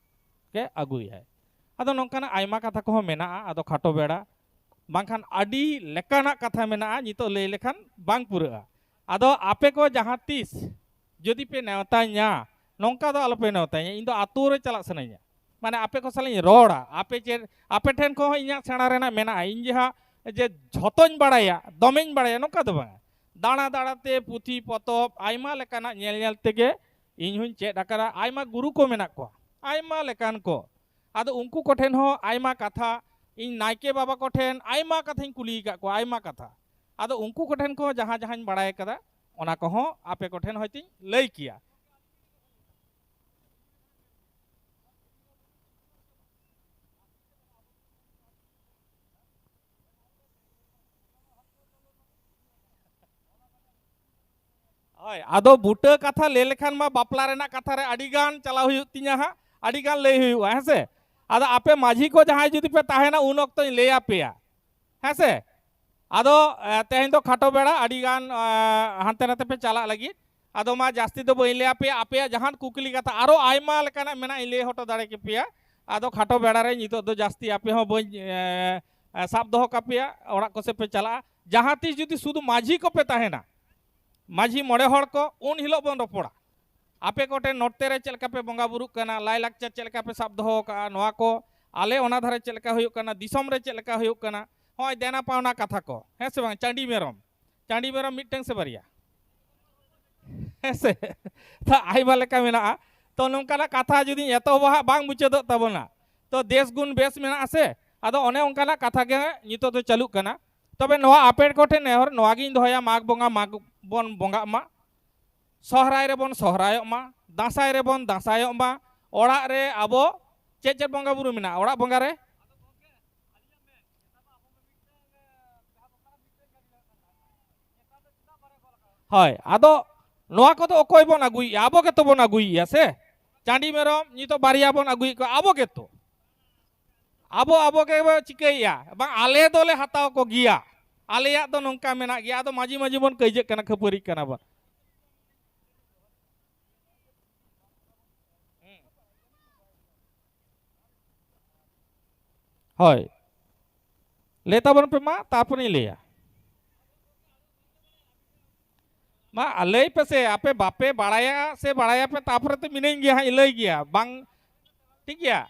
ᱜᱮ ᱟᱹᱜᱩᱭᱟᱭ᱾ ᱟᱫᱚ ᱱᱚᱝᱠᱟᱱᱟᱜ ᱟᱭᱢᱟ ᱠᱟᱛᱷᱟ ᱠᱚᱦᱚᱸ ᱢᱮᱱᱟᱜᱼᱟ, ᱟᱫᱚ ᱠᱷᱟᱴᱚ ᱵᱮᱲᱟ, ᱵᱟᱝᱠᱷᱟᱱ ᱟᱹᱰᱤ ᱞᱮᱠᱟᱱᱟᱜ ᱠᱟᱛᱷᱟ ᱢᱮᱱᱟᱜᱼᱟ, ᱱᱤᱛᱚᱜ ᱞᱟᱹᱭ ᱞᱮᱠᱷᱟᱱ ᱵᱟᱝ ᱯᱩᱨᱟᱹᱜᱼᱟ᱾ ᱟᱫᱚ ᱟᱯᱮ ᱠᱚ ᱡᱟᱦᱟᱸ ᱛᱤᱥ ᱡᱩᱫᱤ ᱯᱮ ᱱᱮᱣᱛᱟᱧᱟ, ᱱᱚᱝᱠᱟ ᱫᱚ ᱟᱞᱚᱯᱮ ᱱᱮᱣᱛᱟᱧᱟ, ᱤᱧ ᱫᱚ ᱟᱹᱛᱩ ᱨᱮ ᱪᱟᱞᱟᱜ ᱥᱟᱱᱟᱧᱟ᱾ ᱢᱟᱱᱮ ᱟᱯᱮ ᱠᱚ ᱥᱟᱞᱟᱜ ᱤᱧ ᱨᱚᱲᱟ, ᱟᱯᱮ ᱪᱮᱫ, ᱟᱯᱮ ᱴᱷᱮᱱ ᱠᱷᱚᱱ ᱦᱚᱸ ᱤᱧᱟᱹᱜ ᱥᱮᱬᱟ ᱨᱮᱱᱟᱜ ᱢᱮᱱᱟᱜᱼᱟ᱾ ᱤᱧ ᱡᱟᱦᱟᱸ ᱡᱮ ᱡᱷᱚᱛᱚᱧ ᱵᱟᱲᱟᱭᱟ, ᱫᱚᱢᱮᱧ ᱵᱟᱲᱟᱭᱟ, ᱱᱚᱝᱠᱟ ᱫᱚ ᱵᱟᱝᱟ᱾ ᱫᱟᱬᱟ ᱫᱟᱬᱟᱛᱮ ᱯᱩᱛᱷᱤ ᱯᱚᱛᱚᱵ ᱟᱭᱢᱟ ᱞᱮᱠᱟᱱᱟᱜ ᱧᱮᱞ ᱧᱮᱞ ᱛᱮᱜᱮ ᱤᱧ ᱦᱚᱸᱧ ᱪᱮᱫ ᱟᱠᱟᱫᱟ᱾ ᱟᱭᱢᱟ ᱜᱩᱨᱩ ᱠᱚ ᱢᱮᱱᱟᱜ ᱠᱚᱣᱟ, ᱟᱭᱢᱟ ᱞᱮᱠᱟᱱ ᱠᱚ᱾ ᱟᱫᱚ ᱩᱱᱠᱩ ᱠᱚᱴᱷᱮᱱ ᱦᱚᱸ ᱟᱭᱢᱟ ᱠᱟᱛᱷᱟ, ᱤᱧ ᱱᱟᱭᱠᱮ ᱵᱟᱵᱟ ᱠᱚᱴᱷᱮᱱ ᱟᱭᱢᱟ ᱠᱟᱛᱷᱟᱧ ᱠᱩᱞᱤ ᱟᱠᱟᱫ ᱠᱚᱣᱟ, ᱟᱭᱢᱟ ᱠᱟᱛᱷᱟ᱾ ᱟᱫᱚ ᱩᱱᱠᱩ ᱠᱚᱴᱷᱮᱱ ᱠᱚ ᱡᱟᱦᱟᱸ ᱡᱟᱦᱟᱸᱧ ᱵᱟᱲᱟᱭ ᱟᱠᱟᱫᱟ, ᱚᱱᱟ ᱠᱚᱦᱚᱸ ᱟᱯᱮ ᱠᱚᱴᱷᱮᱱ ᱦᱚᱭᱛᱳᱧ ᱞᱟᱹᱭ ᱠᱮᱭᱟ᱾ ᱦᱳᱭ, ᱟᱫᱚ ᱵᱩᱴᱟᱹ ᱠᱟᱛᱷᱟ ᱞᱟᱹᱭ ᱞᱮᱠᱷᱟᱱ ᱢᱟ ᱵᱟᱯᱞᱟ ᱨᱮᱱᱟᱜ ᱠᱟᱛᱷᱟ ᱨᱮ ᱟᱹᱰᱤ ᱜᱟᱱ ᱪᱟᱞᱟᱣ ᱦᱩᱭᱩᱜ ᱛᱤᱧᱟ ᱦᱟᱸᱜ, ᱟᱹᱰᱤ ᱜᱟᱱ ᱞᱟᱹᱭ ᱦᱩᱭᱩᱜᱼᱟ, ᱦᱮᱸ ᱥᱮ? ᱟᱫᱚ ᱟᱯᱮ ᱢᱟᱹᱡᱷᱤ ᱠᱚ ᱡᱟᱦᱟᱸᱭ ᱡᱩᱫᱤ ᱯᱮ ᱛᱟᱦᱮᱱᱟ, ᱩᱱ ᱚᱠᱛᱚᱧ ᱞᱟᱹᱭ ᱟᱯᱮᱭᱟ, ᱦᱮᱸ ᱥᱮ? ᱟᱫᱚ, ᱮ, ᱛᱮᱦᱮᱧ ᱫᱚ ᱠᱷᱟᱴᱚ ᱵᱮᱲᱟ, ᱟᱹᱰᱤ ᱜᱟᱱ, ᱮ, ᱦᱟᱱᱛᱮ ᱱᱟᱛᱮ ᱯᱮ ᱪᱟᱞᱟᱜ ᱞᱟᱹᱜᱤᱫ᱾ ᱟᱫᱚ ᱢᱟ ᱡᱟᱹᱥᱛᱤ ᱫᱚ ᱵᱟᱹᱧ ᱞᱟᱹᱭ ᱟᱯᱮᱭᱟ, ᱟᱯᱮᱭᱟᱜ ᱡᱟᱦᱟᱱ ᱠᱩᱠᱞᱤ ᱠᱟᱛᱷᱟ ᱟᱨᱚ ᱟᱭᱢᱟ ᱞᱮᱠᱟᱱᱟᱜ ᱢᱮᱱᱟᱜ, ᱤᱧ ᱞᱟᱹᱭ ᱦᱚᱴᱚ ᱫᱟᱲᱮ ᱠᱮᱯᱮᱭᱟ᱾ ᱟᱫᱚ ᱠᱷᱟᱴᱚ ᱵᱮᱲᱟ ᱨᱮ ᱱᱤᱛᱚᱜ ᱫᱚ ᱡᱟᱹᱥᱛᱤ ᱟᱯᱮ ᱦᱚᱸ ᱵᱟᱹᱧ, ᱮ, ᱮ, ᱥᱟᱵ ᱫᱚᱦᱚ ᱠᱟᱯᱮᱭᱟ, ᱚᱲᱟᱜ ᱠᱚᱥᱮᱫ ᱯᱮ ᱪᱟᱞᱟᱜᱼᱟ᱾ ᱡᱟᱦᱟᱸ ᱛᱤᱥ ᱡᱩᱫᱤ ᱥᱩᱫᱷᱩ ᱢᱟᱹᱡᱷᱤ ᱠᱚᱯᱮ ᱛᱟᱦᱮᱱᱟ, ᱢᱟᱹᱡᱷᱤ ᱢᱚᱬᱮ ᱦᱚᱲ ᱠᱚ, ᱩᱱ ᱦᱤᱞᱳᱜ ᱵᱚᱱ ᱨᱚᱯᱚᱲᱟ᱾ ᱟᱯᱮ ᱠᱚᱴᱷᱮᱱ ᱱᱚᱛᱮ ᱨᱮ ᱪᱮᱫ ᱞᱮᱠᱟ ᱯᱮ ᱵᱚᱸᱜᱟ ᱵᱩᱨᱩᱜ ᱠᱟᱱᱟ, ᱞᱟᱭᱼᱞᱟᱠᱪᱟᱨ ᱪᱮᱫ ᱞᱮᱠᱟ ᱯᱮ ᱥᱟᱵ ᱫᱚᱦᱚ ᱟᱠᱟᱫᱼᱟ, ᱱᱚᱣᱟ ᱠᱚ ᱟᱞᱮ ᱚᱱᱟ ᱫᱷᱟᱨᱮ ᱪᱮᱫ ᱞᱮᱠᱟ ᱦᱩᱭᱩᱜ ᱠᱟᱱᱟ, ᱫᱤᱥᱚᱢ ᱨᱮ ᱪᱮᱫ ᱞᱮᱠᱟ ᱦᱩᱭᱩᱜ ᱠᱟᱱᱟ, ᱦᱚᱸᱜᱼᱚᱭ ᱫᱮᱱᱟ ᱯᱟᱣᱱᱟ ᱠᱟᱛᱷᱟ ᱠᱚ, ᱦᱮᱸ ᱥᱮ ᱵᱟᱝ? ᱪᱟᱹᱰᱤ ᱢᱮᱨᱚᱢ, ᱪᱟᱹᱰᱤ ᱢᱮᱨᱚᱢ ᱢᱤᱫᱴᱟᱝ ᱥᱮ ᱵᱟᱨᱭᱟ? ᱦᱮᱸ ᱥᱮ? ᱛᱟ ᱟᱭᱢᱟ ᱞᱮᱠᱟ ᱢᱮᱱᱟᱜᱼᱟ᱾ ᱛᱚ ᱱᱚᱝᱠᱟᱱᱟᱜ ᱠᱟᱛᱷᱟ ᱡᱩᱫᱤᱧ ᱮᱛᱚᱦᱚᱵᱟ ᱦᱟᱸᱜ, ᱵᱟᱝ ᱢᱩᱪᱟᱹᱫᱚᱜ ᱛᱟᱵᱚᱱᱟ᱾ ᱛᱚ ᱫᱮᱥ ᱜᱩᱱ ᱵᱮᱥ ᱢᱮᱱᱟᱜᱼᱟ ᱥᱮ, ᱟᱫᱚ ᱚᱱᱮ ᱚᱱᱠᱟᱱᱟᱜ ᱠᱟᱛᱷᱟ ᱜᱮ ᱱᱤᱛᱚᱜ ᱫᱚ ᱪᱟᱹᱞᱩᱜ ᱠᱟᱱᱟ᱾ ᱛᱚᱵᱮ ᱱᱚᱣᱟ ᱟᱯᱮ ᱠᱚᱴᱷᱮᱱ ᱱᱮᱦᱚᱨ ᱱᱚᱣᱟ ᱜᱤᱧ ᱫᱚᱦᱚᱭᱟ, ᱢᱟᱜᱽ ᱵᱚᱸᱜᱟ ᱢᱟᱜᱽ ᱵᱚᱱ ᱵᱚᱸᱜᱟᱜ ᱢᱟ, ᱥᱚᱦᱨᱟᱭ ᱨᱮᱵᱚᱱ ᱥᱚᱦᱨᱟᱭᱚᱜ ᱢᱟ, ᱫᱟᱸᱥᱟᱭ ᱨᱮᱵᱚᱱ ᱫᱟᱸᱥᱟᱭᱚᱜ ᱢᱟ᱾ ᱚᱲᱟᱜ ᱨᱮ ᱟᱵᱚ ᱪᱮᱫ ᱪᱮᱫ ᱵᱚᱸᱜᱟ ᱵᱩᱨᱩ ᱢᱮᱱᱟᱜᱼᱟ ᱚᱲᱟᱜ ᱵᱚᱸᱜᱟ ᱨᱮ? ᱦᱳᱭ, ᱟᱫᱚ ᱱᱚᱣᱟ ᱠᱚᱫᱚ ᱚᱠᱚᱭ ᱵᱚᱱ ᱟᱹᱜᱩᱭᱮᱫᱼᱟ? ᱟᱵᱚ ᱜᱮᱛᱚ ᱵᱚᱱ ᱟᱹᱜᱩᱭᱮᱫᱼᱟ ᱥᱮ? ᱪᱟᱹᱰᱤ ᱢᱮᱨᱚᱢ ᱱᱤᱛᱚᱜ ᱵᱟᱨᱭᱟ ᱵᱚᱱ ᱟᱹᱜᱩᱭᱮᱫ ᱠᱚᱣᱟ, ᱟᱵᱚ ᱜᱮᱛᱚ᱾ ᱟᱵᱚ, ᱟᱵᱚ ᱜᱮᱵᱚ ᱪᱤᱠᱟᱹᱭᱮᱫᱼᱟ? ᱵᱟᱝ, ᱟᱞᱮ ᱫᱚᱞᱮ ᱦᱟᱛᱟᱣ ᱠᱚᱜᱮᱭᱟ, ᱟᱞᱮᱭᱟᱜ ᱫᱚ ᱱᱚᱝᱠᱟ ᱢᱮᱱᱟᱜ ᱜᱮᱭᱟ᱾ ᱟᱫᱚ ᱢᱟᱹᱡᱷᱤ ᱢᱟᱹᱡᱷᱤ ᱵᱚᱱ ᱠᱟᱹᱭᱡᱟᱹᱜ ᱠᱟᱱᱟ, ᱠᱷᱟᱹᱯᱟᱹᱨᱤᱜ ᱠᱟᱱᱟ ᱵᱚᱱ᱾ ᱦᱳᱭ, ᱞᱟᱹᱭ ᱛᱟᱵᱚᱱ ᱯᱮ ᱢᱟ, ᱛᱟᱨᱯᱚᱨᱮᱧ ᱞᱟᱹᱭᱟ᱾ ᱢᱟ, ᱞᱟᱹᱭ ᱯᱮᱥᱮ, ᱟᱯᱮ ᱵᱟᱯᱮ ᱵᱟᱲᱟᱭᱟ ᱥᱮ ᱵᱟᱲᱟᱭᱟᱯᱮ, ᱛᱟᱨᱯᱚᱨᱮ ᱛᱚ ᱢᱤᱱᱟᱹᱧ ᱜᱮᱭᱟ ᱦᱟᱸᱜ, ᱤᱧ ᱞᱟᱹᱭ ᱜᱮᱭᱟ ᱵᱟᱝ? ᱴᱷᱤᱠ ᱜᱮᱭᱟ,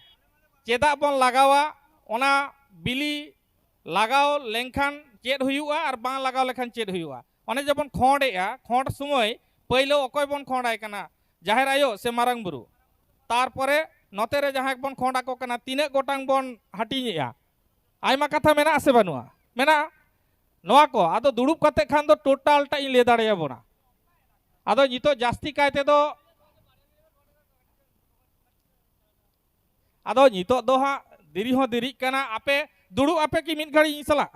ᱪᱮᱫᱟᱜ ᱵᱚᱱ ᱞᱟᱜᱟᱣᱟ? ᱚᱱᱟ ᱵᱤᱞᱤ ᱞᱟᱜᱟᱣ ᱞᱮᱱᱠᱷᱟᱱ ᱪᱮᱫ ᱦᱩᱭᱩᱜᱼᱟ ᱟᱨ ᱵᱟᱝ ᱞᱟᱜᱟᱣ ᱞᱮᱠᱷᱟᱱ ᱪᱮᱫ ᱦᱩᱭᱩᱜᱼᱟ? ᱚᱱᱮ ᱡᱮᱵᱚᱱ ᱠᱷᱚᱸᱰᱮᱜᱼᱟ, ᱠᱷᱚᱸᱰ ᱥᱚᱢᱚᱭ ᱯᱟᱹᱭᱞᱟᱹ ᱚᱠᱚᱭ ᱵᱚᱱ ᱠᱷᱚᱸᱰᱟᱭ ᱠᱟᱱᱟ? ᱡᱟᱦᱮᱨ ᱟᱭᱳ ᱥᱮ ᱢᱟᱨᱟᱝ ᱵᱩᱨᱩ᱾ ᱛᱟᱨᱯᱚᱨᱮ ᱱᱚᱛᱮ ᱨᱮ ᱡᱟᱦᱟᱸᱭ ᱵᱚᱱ ᱠᱷᱚᱸᱰ ᱟᱠᱚ ᱠᱟᱱᱟ, ᱛᱤᱱᱟᱹᱜ ᱜᱚᱴᱟᱝ ᱵᱚᱱ ᱦᱟᱹᱴᱤᱧᱮᱜᱼᱟ? ᱟᱭᱢᱟ ᱠᱟᱛᱷᱟ ᱢᱮᱱᱟᱜᱼᱟ ᱥᱮ ᱵᱟᱹᱱᱩᱜᱼᱟ? ᱢᱮᱱᱟᱜᱼᱟ᱾ ᱱᱚᱣᱟ ᱠᱚ ᱟᱫᱚ ᱫᱩᱲᱩᱵ ᱠᱟᱛᱮ ᱠᱷᱟᱱ ᱫᱚ ᱴᱳᱴᱟᱞ ᱴᱟᱜ ᱤᱧ ᱞᱟᱹᱭ ᱫᱟᱲᱮᱭᱟᱵᱚᱱᱟ᱾ ᱟᱫᱚ ᱱᱤᱛᱚᱜ ᱡᱟᱹᱥᱛᱤ ᱠᱟᱭ ᱛᱮᱫᱚ, ᱟᱫᱚ ᱱᱤᱛᱚᱜ ᱫᱚ ᱦᱟᱸᱜ ᱫᱮᱨᱤ ᱦᱚᱸ ᱫᱮᱨᱤᱜ ᱠᱟᱱᱟ᱾ ᱟᱯᱮ ᱫᱩᱲᱩᱵ ᱟᱯᱮ ᱠᱤ ᱢᱤᱫ ᱜᱷᱟᱹᱲᱤᱡ ᱤᱧ ᱥᱟᱞᱟᱜ?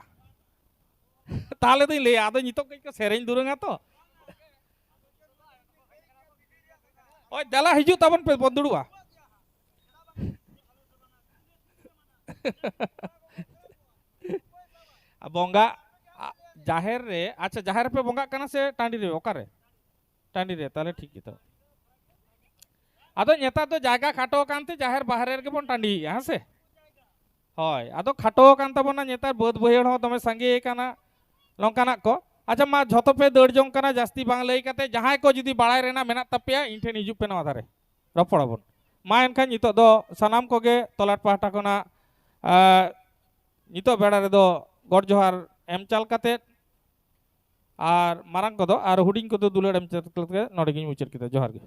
ᱛᱟᱦᱚᱞᱮ ᱫᱚᱧ ᱞᱟᱹᱭᱟ, ᱟᱫᱚ ᱱᱤᱛᱚᱜ ᱠᱟᱹᱡ ᱠᱚ ᱥᱮᱨᱮᱧ ᱫᱩᱨᱟᱹᱝᱟ ᱛᱚ᱾ ᱳᱭ, ᱫᱮᱞᱟ ᱦᱤᱡᱩᱜ ᱛᱟᱵᱚᱱ ᱯᱮ, ᱵᱚᱱ ᱫᱩᱲᱩᱵᱼᱟ᱾ ᱟᱨ ᱵᱚᱸᱜᱟ, ᱟ, ᱡᱟᱦᱮᱨ ᱨᱮ, ᱟᱪᱪᱷᱟ, ᱡᱟᱦᱮᱨ ᱨᱮᱯᱮ ᱵᱚᱸᱜᱟᱜ ᱠᱟᱱᱟ ᱥᱮ ᱴᱟᱺᱰᱤ ᱨᱮ? ᱚᱠᱟᱨᱮ? ᱴᱟᱺᱰᱤ ᱨᱮ, ᱛᱟᱦᱚᱞᱮ ᱴᱷᱤᱠ ᱜᱮᱛᱚ᱾ ᱟᱫᱚ ᱱᱮᱛᱟᱨ ᱫᱚ ᱡᱟᱭᱜᱟ ᱠᱷᱟᱴᱚ ᱟᱠᱟᱱᱛᱮ ᱡᱟᱦᱮᱨ ᱵᱟᱦᱨᱮ ᱨᱮᱜᱮ ᱵᱚᱱ ᱴᱟᱺᱰᱤᱭᱮᱜᱼᱟ, ᱦᱮᱸ ᱥᱮ? ᱦᱳᱭ, ᱟᱫᱚ ᱠᱷᱟᱴᱚ ᱟᱠᱟᱱ ᱛᱟᱵᱚᱱᱟ, ᱱᱮᱛᱟᱨ ᱵᱟᱹᱫᱽ ᱵᱟᱹᱭᱦᱟᱹᱲ ᱦᱚᱸ ᱫᱚᱢᱮ ᱥᱟᱸᱜᱮ ᱟᱠᱟᱱᱟ, ᱱᱚᱝᱠᱟᱱᱟᱜ ᱠᱚ᱾ ᱟᱪᱪᱷᱟ, ᱢᱟ ᱡᱷᱚᱛᱚ ᱯᱮ ᱫᱟᱹᱲ ᱡᱚᱝ ᱠᱟᱱᱟ, ᱡᱟᱹᱥᱛᱤ ᱵᱟᱝ ᱞᱟᱹᱭ ᱠᱟᱛᱮ, ᱡᱟᱦᱟᱸᱭ ᱠᱚ ᱡᱩᱫᱤ ᱵᱟᱲᱟᱭ ᱨᱮᱱᱟᱜ ᱢᱮᱱᱟᱜ ᱛᱟᱯᱮᱭᱟ, ᱤᱧ ᱴᱷᱮᱱ ᱦᱤᱡᱩᱜ ᱯᱮ ᱱᱚᱣᱟ ᱫᱷᱟᱨᱮ, ᱨᱚᱯᱚᱲ ᱟᱵᱚᱱ᱾ ᱢᱟ ᱮᱱᱠᱷᱟᱱ ᱱᱤᱛᱚᱜ ᱫᱚ ᱥᱟᱱᱟᱢ ᱠᱚᱜᱮ ᱛᱚᱞᱟᱴ ᱯᱟᱦᱴᱟ ᱠᱷᱚᱱᱟᱜ, ᱟᱸ, ᱱᱤᱛᱚᱜ ᱵᱮᱲᱟ ᱨᱮᱫᱚ ᱜᱚᱰ ᱡᱚᱦᱟᱨ ᱮᱢ ᱪᱟᱞ ᱠᱟᱛᱮ, ᱟᱨ ᱢᱟᱨᱟᱝ ᱠᱚᱫᱚ ᱟᱨ ᱦᱩᱰᱤᱧ ᱠᱚᱫᱚ ᱫᱩᱞᱟᱹᱲ ᱮᱢ ᱪᱟᱞ ᱠᱟᱛᱮ ᱱᱚᱰᱮ ᱜᱤᱧ ᱢᱩᱪᱟᱹᱫ ᱠᱮᱫᱟ᱾ ᱡᱚᱦᱟᱨ ᱜᱮ᱾